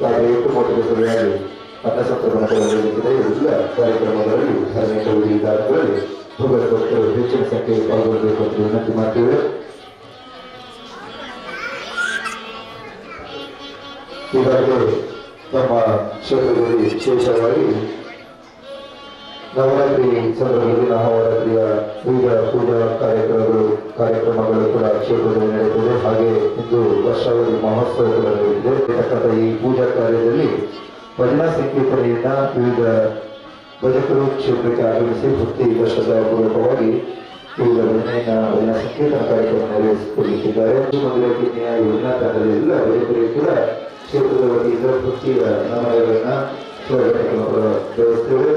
ರಾತ್ರಿ 8:30 ಸರಿಯಾಗಿ ಅನ್ನಸಂತರ್ಪಣೆ ಕೂಡ ನಡೆಯುತ್ತಿದೆ. ಎಲ್ಲ ಕಾರ್ಯಕ್ರಮಗಳಲ್ಲಿ ಧಾರ್ಮಿಕ ವಿಧಿವಿಧಾನಗಳಲ್ಲಿ ಭಗವದ್ಭಕ್ತರು ಹೆಚ್ಚಿನ ಸಂಖ್ಯೆಯಲ್ಲಿ ಪಾಲ್ಗೊಳ್ಳಬೇಕು ಅಂತ ವಿನಂತಿ ಮಾಡ್ತೇವೆ. ಈಗಾಗಲೇ ನಮ್ಮ ಕ್ಷೇತ್ರದಲ್ಲಿ ವಿಶೇಷವಾಗಿ ನವರಾತ್ರಿ ಸಂದರ್ಭದಲ್ಲಿ ನವರಾತ್ರಿಯ ವಿವಿಧ ಪೂಜಾ ಕಾರ್ಯಕ್ರಮಗಳು ಕೂಡ ಕ್ಷೇತ್ರದಲ್ಲಿ ನಡೆಯುತ್ತದೆ. ಹಾಗೆ ಇಂದು ವರ್ಷಾವಧಿ ಮಹೋತ್ಸವ ಕೂಡ ನಡೆಯುತ್ತಿದೆ. ತಕ್ಕಂಥ ಈ ಪೂಜಾ ಕಾರ್ಯದಲ್ಲಿ ಭಜನಾ ಸಂಕೀರ್ತನೆಯನ್ನ ವಿವಿಧ ಭಜಕರು ಕ್ಷೇತ್ರಕ್ಕೆ ಆಗಮಿಸಿ ಭಕ್ತಿ ಪೂರ್ವಕವಾಗಿ ವಿವಿಧ ಭಜನೆಯನ್ನ ಭಜನಾ ಸಂಕೀರ್ತನ ಕಾರ್ಯಕ್ರಮ ನೆರವೇರಿಸಿಕೊಳ್ಳುತ್ತಿದ್ದಾರೆ. ಮಂದಿರ ಕಿನ್ಯಾ ಯೋಜನಾ ತಂಡದ ಎಲ್ಲ ಭಜಕರಿಗೆ ಕೂಡ ಕ್ಷೇತ್ರದ ವತಿಯಿಂದ ಭಕ್ತಿಯ ನಮನಗಳನ್ನ ಸ್ವಾಗತವನ್ನು ಕೂಡ ಬಯಸ್ತೇವೆ.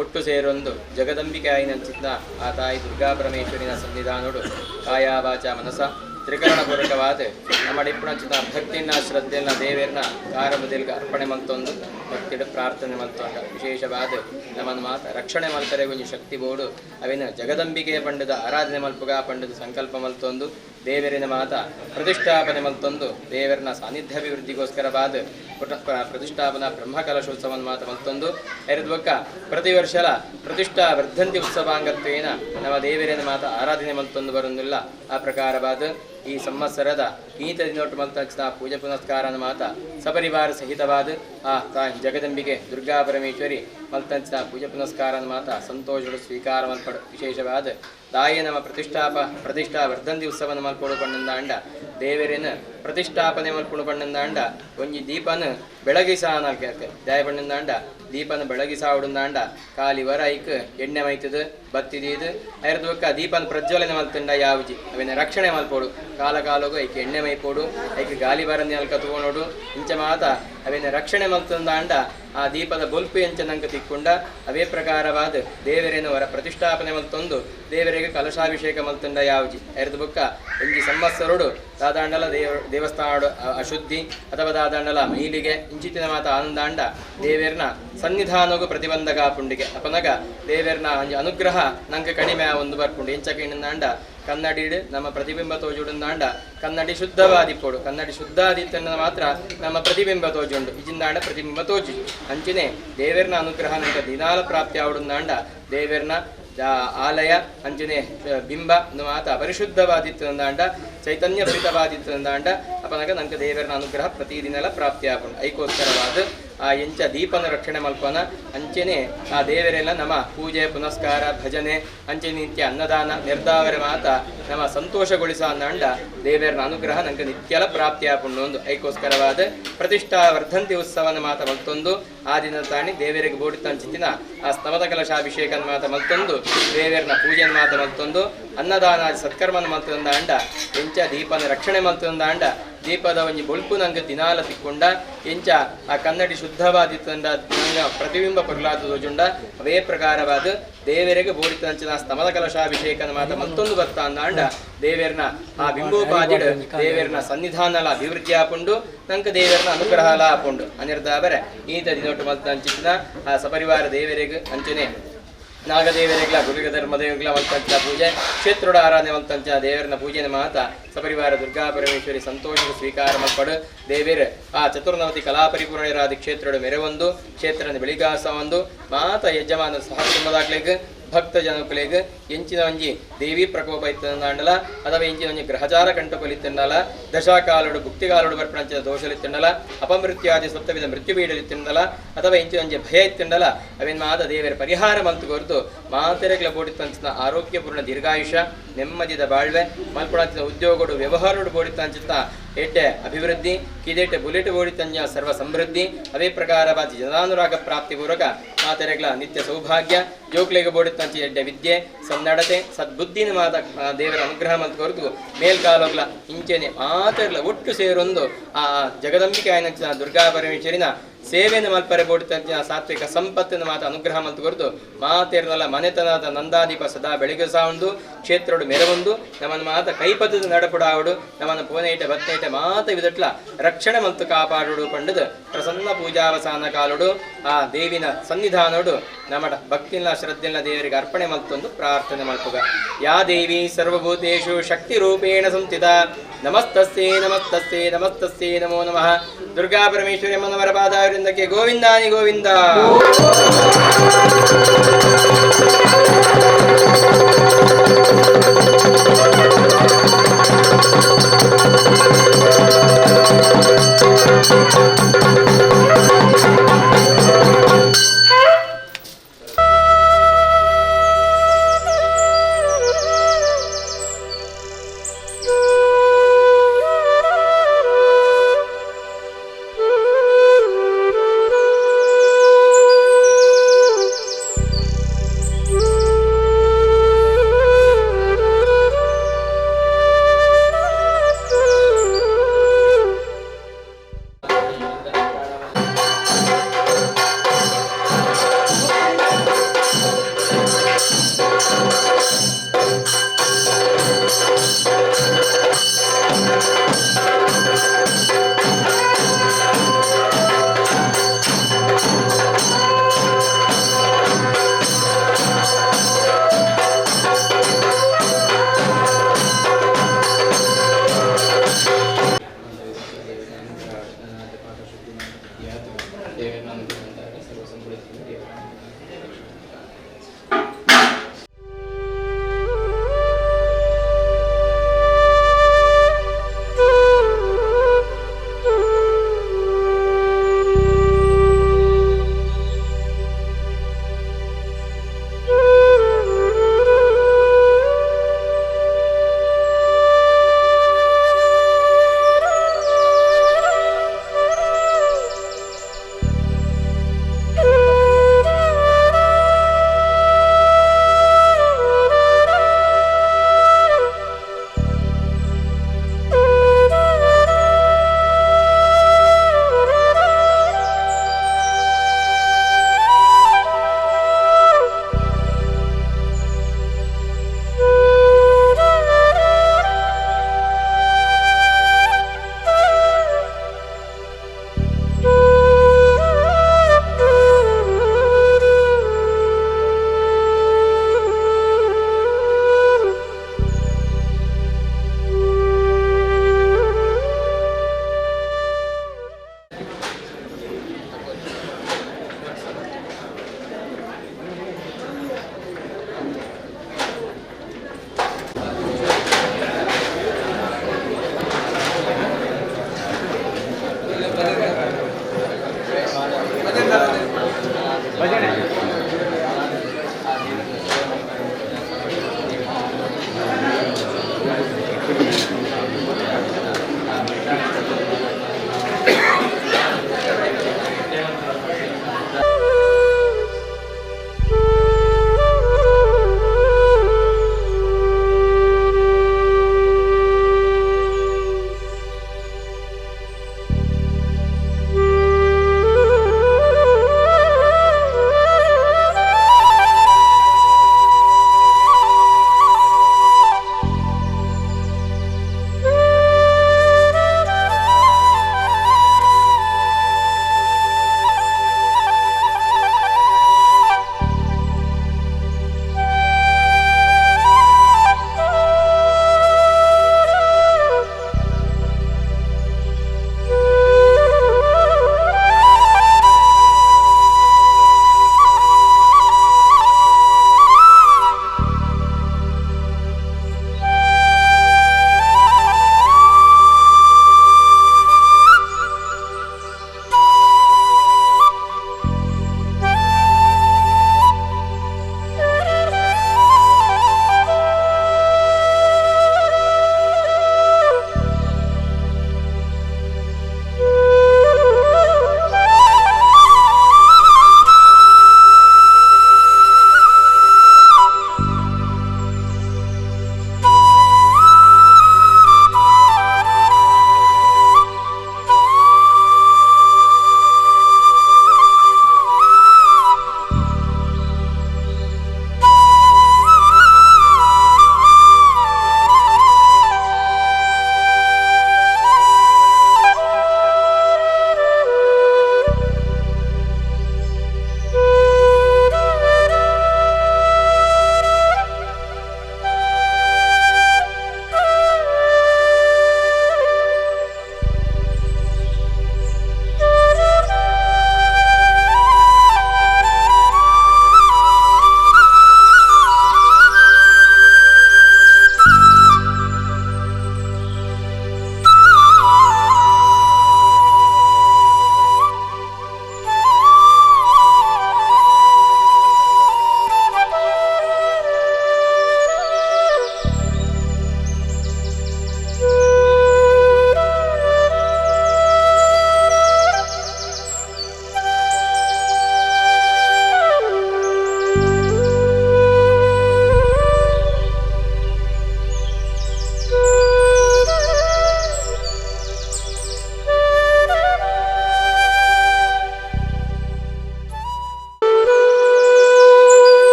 ಒಟ್ಟು ಸೇರೊಂದು ಜಗದಂಬಿಕೆ ಆಯಿನಂಚಿತ್ನ ಆ ತಾಯಿ ದುರ್ಗಾ ಪರಮೇಶ್ವರಿನ ಸನ್ನಿಧಾನೋಡು ಕಾಯ ವಾಚ ಮನಸ ತ್ರಿಕರಣಪೂರ್ವಕವಾದ ನಮ್ಮ ಡಿಪ್ಪುಣಚಿತ ಭಕ್ತಿನ ಶ್ರದ್ಧೆನ ದೇವೇರ್ನ ಕಾರ ಬದಲ್ಗೆ ಅರ್ಪಣೆ ಮಲ್ತೊಂದು ಭಕ್ತಿಡ ಪ್ರಾರ್ಥನೆ ಮಲ್ತೊಂಡ ವಿಶೇಷವಾದ ನಮ್ಮನ್ನು ಮಾತ ರಕ್ಷಣೆ ಮಲ್ತರೆ ಒಂಜಿ ಶಕ್ತಿ ಬೋಡು ಅವಿನ ಜಗದಂಬಿಕೆ ಪಂಡದ ಆರಾಧನೆ ಮಲ್ಪುಗ ಪಂಡದ ಸಂಕಲ್ಪ ಮಲ್ತೊಂದು ದೇವರಿನ ಮಾತ ಪ್ರತಿಷ್ಠಾಪನೆ ಮಲ್ತೊಂದು ದೇವರನ ಸಾನ್ನಿಧ್ಯಾಭಿವೃದ್ಧಿಗೋಸ್ಕರವಾದ ಪ್ರತಿಷ್ಠಾಪನಾ ಬ್ರಹ್ಮಕಲಶೋತ್ಸವವನ್ನು ಮಾತ ಮಲ್ತೊಂದು ಎರದ್ಬೊಕ್ಕ ಪ್ರತಿ ವರ್ಷಲ ಪ್ರತಿಷ್ಠಾ ವರ್ಧಂತಿ ಉತ್ಸವಾಂಗತ್ವೇನ ನಮ್ಮ ದೇವರಿನ ಮಾತ ಆರಾಧನೆ ಮಲ್ತೊಂದು ಬರೊಂದಿಲ್ಲ. ಆ ಪ್ರಕಾರವಾದ ಈ ಸಂವತ್ಸರದ ಈತ ದಿನೋಟು ಮಲ್ತಂಚಿನ ಪೂಜೆ ಪುನಸ್ಕಾರನ ಮಾತ ಸಪರಿವಾರ ಸಹಿತವಾದ ಆ ತಾಯಿ ಜಗದಂಬಿಕೆ ದುರ್ಗಾ ಪರಮೇಶ್ವರಿ ಮಲ್ತಂಚಿನ ಪೂಜೆ ಪುನಸ್ಕಾರನ ಮಾತ ಸಂತೋಷಡು ಸ್ವೀಕಾರ ಮಲ್ಪಡು. ವಿಶೇಷವಾದ ತಾಯಿ ನಮ್ಮ ಪ್ರತಿಷ್ಠಾ ವರ್ಧಂತಿ ಉತ್ಸವನ ಮಲ್ಪಡು ಪಣ್ಣಂದಾಂಡ ದೇವರಿನ ಪ್ರತಿಷ್ಠಾಪನೆ ಮಲ್ಪಡು ಪಣ್ಣಂದಾಂಡ ಒಂಜಿ ದೀಪನ ಬೆಳಗಿಸಾನಲ್ಕೆ ದಾಯ ಪಣ್ಣಂದಾಂಡ ದೀಪನ ಬೆಳಗಿಸಾವುಡುಂದಾಂಡ ಕಾಲಿ ವರ ಐಕ್ ಎಣ್ಣೆ ಮೈತದ ಬತ್ತಿದೀದು ಐರದೊಕ್ಕ ದೀಪನ ಪ್ರಜ್ವಲನೆ ಮಲ್ತಂಡ ಯಾವುಜಿ ಅವಿನ ರಕ್ಷಣೆ ಮಲ್ಪೋಡು ಕಾಲ ಕಾಲೋಗು ಐಕ್ ಎಣ್ಣೆ ಮೈಪೋಡು ಐಕ್ ಗಾಲಿ ಬರಂದಿ ಅಲ್ಕ ತೂವಣೋಡು ಇಂಚ ಮಾತ ಅವಿನ ರಕ್ಷಣೆ ಮಲ್ತಂದಾಂಡ ಆ ದೀಪದ ಬೊಲ್ಪು ಎಂಚನಂಕ ತಿಕ್ಕೊಂಡ ಅವೇ ಪ್ರಕಾರವಾದ ದೇವರೇನು ವರ ಪ್ರತಿಷ್ಠಾಪನೆ ಮಲ್ತೊಂದು ದೇವರಿಗೆ ಕಲಶಾಭಿಷೇಕ ಮಲ್ತಂಡ ಯಾವುಜಿ ಐರದು ಬೊಕ್ಕ ಒಂಜಿ ಸಂವತ್ಸರೋಡು ದಾದಾಂಡಲ ದೇವಸ್ಥಾನ ಅಶುದ್ಧಿ ಅಥವಾ ದಾದಾಂಡಲ ಮೈಲಿಗೆ ಇಂಚಿತಿನ ಮಾತ ಆನಂದಾಂಡ ದೇವೇರ್ನ ಸನ್ನಿಧಾನಗೂ ಪ್ರತಿಬಂಧಕ ಪುಂಡಿಗೆ ಅಪನಗ ದೇವೇರ್ನ ಅನುಗ್ರಹ ನಂಗೆ ಕಡಿಮೆ ಒಂದು ಬರ್ಪುಂಡು. ಎಂಚಕ ಇನ್ನಂದಾಂಡ ಕನ್ನಡಿಡು ನಮ್ಮ ಪ್ರತಿಬಿಂಬ ತೋಜುಡುಂದಾಂಡ ಕನ್ನಡಿ ಶುದ್ಧವಾದಿಪ್ಪೋಡು ಕನ್ನಡಿ ಶುದ್ಧಾದಿತ್ತನ್ನ ಮಾತ್ರ ನಮ್ಮ ಪ್ರತಿಬಿಂಬ ತೋಜುಂಡು ಇಜಿಂದಾಂಡ ಪ್ರತಿಬಿಂಬ ತೋಜು ಅಂಚಿನೇ ದೇವೇರ್ನ ಅನುಗ್ರಹ ನಂಗೆ ದಿನಾಲ ಪ್ರಾಪ್ತಿ ಆವುಡುಂದಾಂಡ ದೇವೇರ್ನ ಆಲಯ ಅಂಚನೆ ಬಿಂಬ ಮಾತ ಪರಿಶುದ್ಧವಾದಿತ್ತಂದಾಂಡ ಚೈತನ್ಯ ಭರಿತವಾದಿತ್ತಂದಾಂಡ ಅಪನಗ ನಂಗೆ ದೇವರನ ಅನುಗ್ರಹ ಪ್ರತಿದಿನಲ ಪ್ರಾಪ್ತಿ ಆಪುಂಡು. ಐಕೋಸ್ಕರವಾದ ಆ ಎಂಚ ದೀಪನ ರಕ್ಷಣೆ ಮಲ್ಪನ ಅಂಚೆನೆ ಆ ದೇವರೆಲ್ಲ ನಮ್ಮ ಪೂಜೆ ಪುನಸ್ಕಾರ ಭಜನೆ ಅಂಚೆ ನಿತ್ಯ ಅನ್ನದಾನ ನಿರ್ಧಾವರ ಮಾತ ನಮ್ಮ ಸಂತೋಷಗೊಳಿಸ ಅಂಡ ದೇವರನ ಅನುಗ್ರಹ ನಂಗೆ ನಿತ್ಯಲ ಪ್ರಾಪ್ತಿಯಾಪುಂಡು ಒಂದು ಐಕೋಸ್ಕರವಾದ ಪ್ರತಿಷ್ಠಾ ವರ್ಧಂತಿ ಉತ್ಸವನ ಮಾತ ಮಲ್ತೊಂದು ಆ ದಿನ ತಾಣಿ ದೇವರಿಗೆ ಬೋಡಿತಂಚಿತ್ತಿನ ಆ ಸ್ತವದ ಕಲಶಾಭಿಷೇಕನ ಮಾತ ಮಲ್ತೊಂದು ದೇವರನ ಪೂಜೆನ ಮಾತ ಮಲ್ತೊಂದು ಅನ್ನದಾನ ಸತ್ಕರ್ಮನ ಮಲ್ತೊಂದ ಅಂಡ ಎಂಚ ದೀಪನ ರಕ್ಷಣೆ ಮಲ್ತೊಂದ ಅಂಡ ದೀಪದ ಒಂಜಿ ಬೊಳ್ಪು ನಂಗೆ ದಿನಾಲ ತಿಕ್ಕೊಂಡ ಎಂಚ ಆ ಕನ್ನಡಿ ಶುದ್ಧವಾದಿತ್ತಂಡ ನಂಗೆ ಪ್ರತಿಬಿಂಬ ಪೊರ್ಲಾದ ತೋಜುಂಡ ಅವೇ ಪ್ರಕಾರವಾದ ದೇವರಿಗೆ ಬೋಡಿತಂಚಿನ ಸ್ತಮದ ಕಲಶಾಭಿಷೇಕನ ಮಾತ ಮತ್ತೊಂದು ಬರ್ತಾ ಅಂದಾಂಡ ದೇವೇರ್ನ ಆ ಬಿಂಬೋಪಾದಿಡು ದೇವೇರ್ನ ಸನ್ನಿಧಾನಲ ಅಭಿವೃದ್ಧಿ ಆಪುಂಡು ನಂಗೆ ದೇವೇರ್ನ ಅನುಗ್ರಹಲ ಆಪುಂಡು ಅನಿರ್ದಾಬರೆ ಈತ ದಿನೊಟ್ಟು ಮಲ್ತಂಚಿತ್ತಿನ ಆ ಸಪರಿವಾರ ದೇವರಿಗೆ ಅಂಚನೆ ನಾಗದೇವರಿಗ್ಲ ಗುರುಗ ಧರ್ಮದೇವರಿಗ್ಲ ಮಲ್ತಂಚಿನ ಪೂಜೆ ಕ್ಷೇತ್ರೋಡ ಆರಾಧನೆ ಮಲ್ತಂಚಿನ ದೇವರನ ಪೂಜೆನ ಮಾತ ಸಪರಿವಾರ ದುರ್ಗಾ ಪರಮೇಶ್ವರಿ ಸಂತೋಷದ ಸ್ವೀಕಾರ ಮಲ್ಪಡು ದೇವೇರ್ ಆ ಚತುರ್ನವತಿ ಕಲಾ ಪರಿಪೂರ್ಣರಾದ ಕ್ಷೇತ್ರೋಡು ಮೆರವೊಂದು ಕ್ಷೇತ್ರನ ಬೆಳಿಗಾಸ ಒಂದು ಮಾತ ಯಜಮಾನ ಸಹ ಕುಟುಂಬದಾಗ್ಲಿಗ್ ಭಕ್ತ ಜನಕುಲೆಗ್ ಎಂಚಿನ ಒಂಜಿ ದೇವಿ ಪ್ರಕೋಪ ಇತ್ತಂಡಲ ಅಥವಾ ಎಂಚಿನ ಒಂಜಿ ಗ್ರಹಚಾರ ಕಂಟಕೊಲಿತ್ತಂಡಲ ದಶಾಕಾಲುಡು ಭುಕ್ತಿಕಾಲುಡು ಬರ್ಪಣಂಚಿನ ದೋಷಲಿತ್ತಂಡಲ ಅಪಮೃತ್ಯಾದಿ ಸಪ್ತವಿಧ ಮೃತ್ಯು ಬೀಡಲಿತ್ತಂಡಲ ಅಥವಾ ಎಂಚಿನ ಒಂಜಿ ಭಯ ಇತ್ತಂಡಲ ಅವಿನ್ ಮಾತ ದೇವರ ಪರಿಹಾರ ಮಂತು ಕೊರತು ಮಾತೆರೆಗ್ಲ ಬೋಡಿತ್ತಂಚಿನ ಆರೋಗ್ಯಪೂರ್ಣ ದೀರ್ಘಾಯುಷ ನೆಮ್ಮದಿದ ಬಾಳ್ವೆ ಮಲ್ಪುಣಂಚಿನ ಉದ್ಯೋಗಡು ವ್ಯವಹಾರಡು ಬೋಡಿತ್ತಂಚಿತ್ತ ಎಡ್ಡೆ ಅಭಿವೃದ್ಧಿ ಕಿದೆಟ್ಟೆ ಬುಲೆಟ್ ಬೋಡಿತಂಜ ಸರ್ವ ಸಮೃದ್ಧಿ ಅದೇ ಪ್ರಕಾರವಾದ ಜನಾನುರಾಗ ಪ್ರಾಪ್ತಿ ಪೂರ್ವಕ ಮಾತೆರೆಗ್ಲ ನಿತ್ಯ ಸೌಭಾಗ್ಯ ಜೋಕ್ಲೆಗೆ ಬೋಡಿತ್ತಂಚಿ ಎಡ್ಡೆ ವಿದ್ಯೆ ಸನ್ನಡತೆ ಸದ್ಬುದ್ಧಿನ ಮಾತ ದೇವರ ಅನುಗ್ರಹ ಮಂತ್ ಕೊರತು ಮೇಲ್ಕಾಲೋಗ್ಲ ಇಂಚೆನೆ ಮಾತೆರ್ಲ ಒಟ್ಟು ಸೇರೊಂದು ಆ ಜಗದಂಬಿಕೆ ಆಯನಂಚಿನ ದುರ್ಗಾ ಪರಮೇಶ್ವರಿನ ಸೇವೆಯನ್ನು ಮಲ್ಪರೆ ಬೋಡಿತಂಚಿನ ಸಾತ್ವಿಕ ಸಂಪತ್ತಿನ ಮಾತ ಅನುಗ್ರಹ ಮಂತ್ ಕೊರತು ಮಾತೇರ್ನಲ ಮನೆತನದ ನಂದಾದೀಪ ಸದಾ ಬೆಳಗ್ಗೆ ಸಾವುಂಡು ಕ್ಷೇತ್ರಡು ಮೆರವೊಂದು ನಮ್ಮನ್ನು ಮಾತ ಕೈಪದದ ನಡಪುಡಾವಡು ನಮ್ಮನ್ನು ಪೋನೈಟ ಬತ್ತೈಟ ಮಾತ ವಿದಟ್ಲ ರಕ್ಷಣೆ ಮಂತು ಕಾಪಾಡುಡು ಪಂಡದು ಪ್ರಸನ್ನ ಪೂಜಾವಸಾನ ಕಾಲುಡು ಆ ದೇವಿನ ಸನ್ನಿಧಾನೋಡು ನಮ್ಮಡ ಭಕ್ತಿನ ಶ್ರದ್ಧೆಲ್ಲ ದೇವರಿಗೆ ಅರ್ಪಣೆ ಮಲ್ತೊಂದು ಪ್ರಾರ್ಥನೆ ಮಲ್ಪುಗ. ಯಾ ದೇವಿ ಸರ್ವಭೂತೇಷು ಶಕ್ತಿ ರೂಪೇಣ ಸಂಸ್ಥಿತ ನಮಸ್ತಸ್ಯೇ ನಮಸ್ತಸ್ಯೇ ನಮಸ್ತಸ್ಯೇ ನಮೋ ನಮಃ. ದುರ್ಗಾ ಪರಮೇಶ್ವರಿ ಮನವರ ಪಾದಾವರಿಂದಕ್ಕೆ ಗೋವಿಂದಾನಿ ಗೋವಿಂದ. Thank you.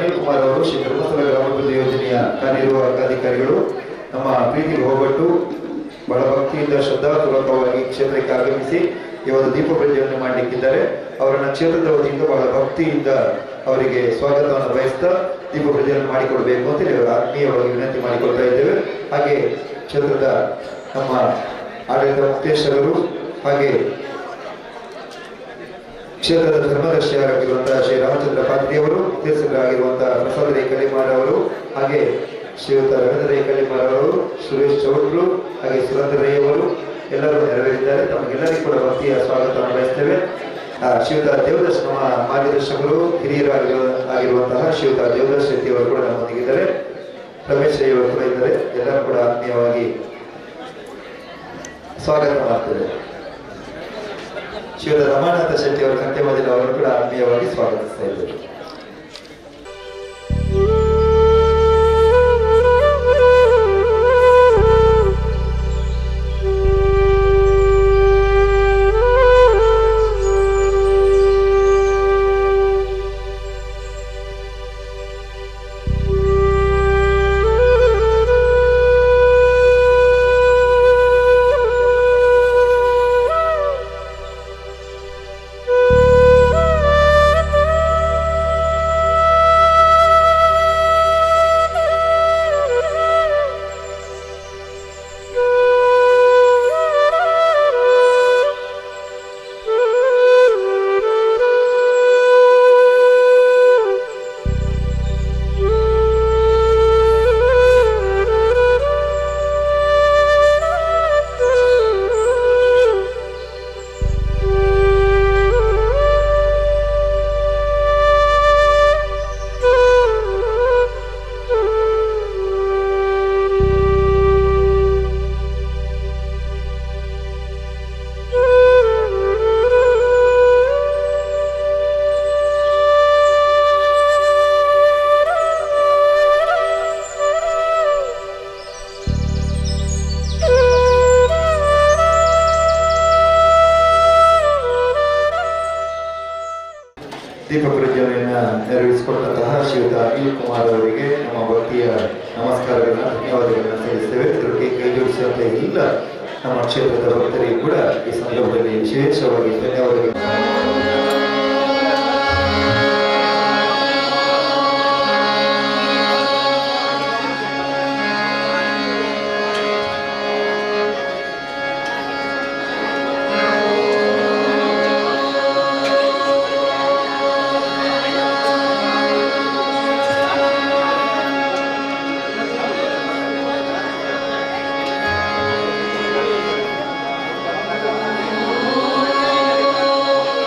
ಅನಿಲ್ ಕುಮಾರ್ ಅವರು, ಶ್ರೀ ಧರ್ಮಸ್ಥಳ ಗ್ರಾಮಾಭಿವೃದ್ಧಿ ಯೋಜನೆಯ ಕಾರ್ಯನಿರ್ವಾಹಕ ಅಧಿಕಾರಿಗಳು, ನಮ್ಮ ಪ್ರೀತಿ ಹೋಗಟ್ಟು ಬಹಳ ಭಕ್ತಿಯಿಂದ ಶ್ರದ್ಧಾಪೂರ್ವಕವಾಗಿ ಕ್ಷೇತ್ರಕ್ಕೆ ಆಗಮಿಸಿ ಈ ಒಂದು ದೀಪ ಪ್ರಜ್ವಲನೆ ಮಾಡಲಿಕ್ಕಿದ್ದಾರೆ. ಅವರನ್ನ ಕ್ಷೇತ್ರದ ವತಿಯಿಂದ ಬಹಳ ಭಕ್ತಿಯಿಂದ ಅವರಿಗೆ ಸ್ವಾಗತವನ್ನು ಬಯಸ್ತಾ ದೀಪ ಪ್ರಜ್ವಲನೆ ಮಾಡಿಕೊಡಬೇಕು ಅಂತ ಹೇಳಿ ಅವರ ಆತ್ಮೀಯವಾಗಿ ವಿನಂತಿ ಮಾಡಿಕೊಳ್ತಾ ಇದ್ದೇವೆ. ಹಾಗೆ ಕ್ಷೇತ್ರದ ನಮ್ಮ ಆಡಳಿತ ಮುಕ್ತೇಶ್ವರರು, ಹಾಗೆ ಕ್ಷೇತ್ರದ ಧರ್ಮದರ್ಶಿಯಾಗಿರುವಂತಹ ಶ್ರೀ ರಾಮಚಂದ್ರ ಪಾತ್ರಿಯವರು, ಮುಕ್ತೇಶ್ವರರಾಗಿರುವಂತಹ ಪ್ರಸಾದ್ ರೈ ಕಲಿಮಾರ್ ಅವರು, ಹಾಗೆ ಶ್ರೀಯುತ ರವೀಂದ್ರ ರೈ ಕಲಿಮಾರ್ ಅವರು, ಸುರೇಶ್ ಚೌಟ್ರು, ಹಾಗೆ ಸುರೇಂದ್ರ ರೈ ಅವರು ಎಲ್ಲರೂ ನೆರವೇರಿದ್ದಾರೆ. ತಮಗೆಲ್ಲರಿಗೂ ಕೂಡ ಭಕ್ತಿಯ ಸ್ವಾಗತವನ್ನು ಬಯಸ್ತೇವೆ. ಶ್ರೀಯುತ ದೇವದಾಸ್ ನಮ್ಮ ಮಾರ್ಗದರ್ಶಕರು, ಹಿರಿಯರಾಗಿರುವಂತಹ ಶ್ರೀಯುತ ದೇವದಾಸ್ ಶೆಟ್ಟಿ ಅವರು ಕೂಡ ನಮ್ಮೊಂದಿಗಿದ್ದಾರೆ. ರಮೇಶ್ ರೈ ಅವರು ಕೂಡ ಇದ್ದಾರೆ. ಎಲ್ಲರೂ ಕೂಡ ಆತ್ಮೀಯವಾಗಿ ಸ್ವಾಗತ ಮಾಡ್ತೇವೆ. ಶ್ರೀಯುತ ರಮಾನಾಥ ಶೆಟ್ಟಿ ಅವರು ಕಂಟೆಮದಿಲ್ ಅವರನ್ನು ಕೂಡ ಆತ್ಮೀಯವಾಗಿ ಸ್ವಾಗತಿಸ್ತಾ ಇದ್ದೇವೆ. ದೀಪ ಪ್ರಜ್ವಲನೆಯನ್ನು ನೆರವೇರಿಸಿಕೊಟ್ಟಂತಹ ಶ್ರೀಯುತ ಅನಿಲ್ ಕುಮಾರ್ ಅವರಿಗೆ ನಮ್ಮ ಭಕ್ತಿಯ ನಮಸ್ಕಾರಗಳನ್ನ, ಧನ್ಯವಾದಗಳನ್ನ ಸಲ್ಲಿಸ್ತೇವೆ. ಇದರೊಟ್ಟಿಗೆ ಕೈ ಜೋಡಿಸುವಂತಹ ಎಲ್ಲ ನಮ್ಮ ಕ್ಷೇತ್ರದ ಭಕ್ತರಿಗೂ ಕೂಡ ಈ ಸಂದರ್ಭದಲ್ಲಿ ವಿಶೇಷವಾಗಿ ಧನ್ಯವಾದಗಳು. Oh.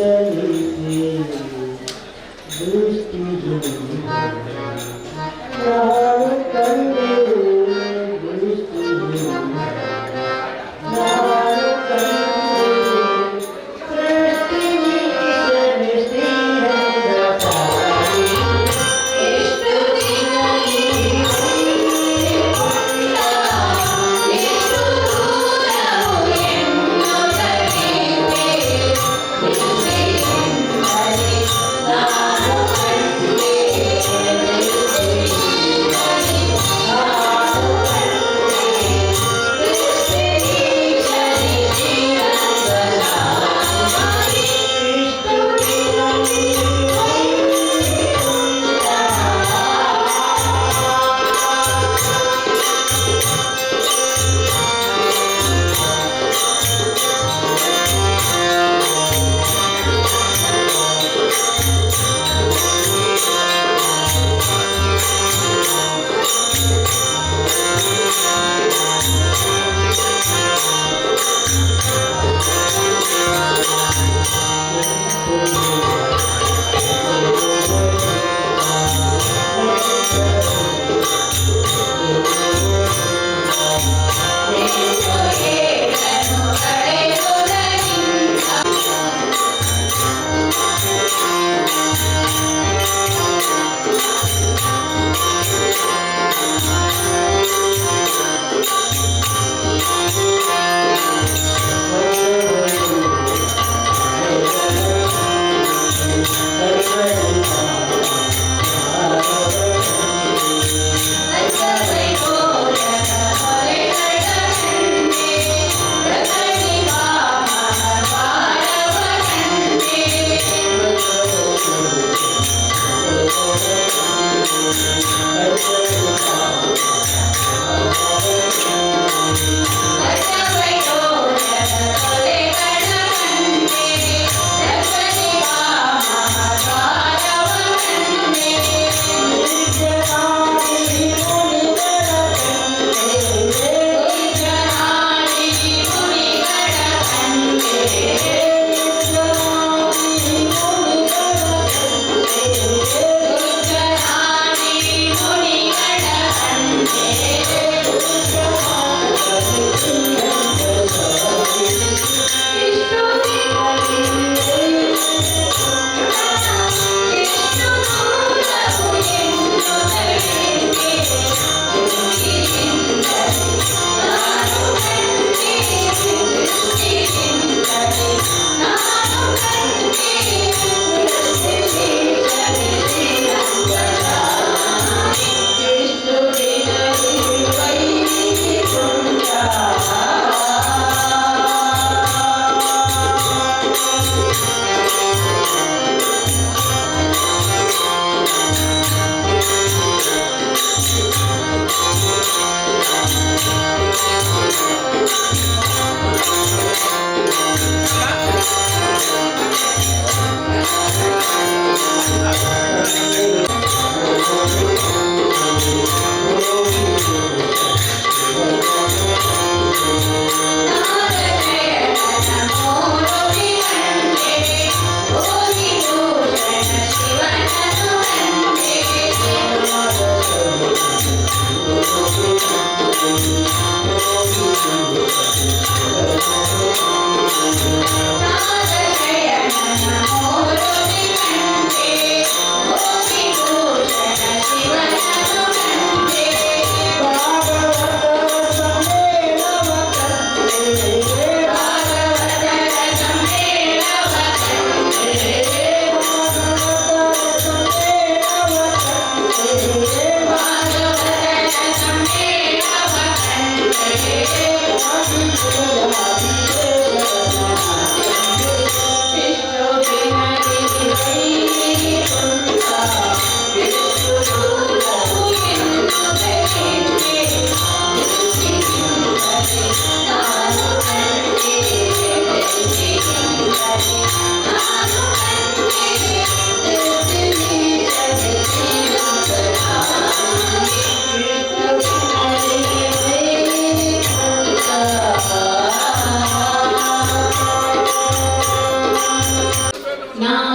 ಚಲಿಸಿ ದೃಷ್ಟಿಯಿಂದ ನಾನು ಕಂಡೆ ದೃಷ್ಟಿಯಿಂದ ನಾನು ಕಂಡೆ ಸೃಷ್ಟಿ ಮೀಸಲು ಶ್ರೀರಂಗ ಪಾರಿ. ಎಷ್ಟು ದಿನ ಈ ಎಷ್ಟು ದೂರವು ಎನ್ನುತ್ತಲಿದೆ ದೃಷ್ಟಿಯಿಂದಲೇ ನಾನು ಕಂಡೆ ದೃಷ್ಟಿಯಿಂದಲೇ ನಾನು ನಾನು.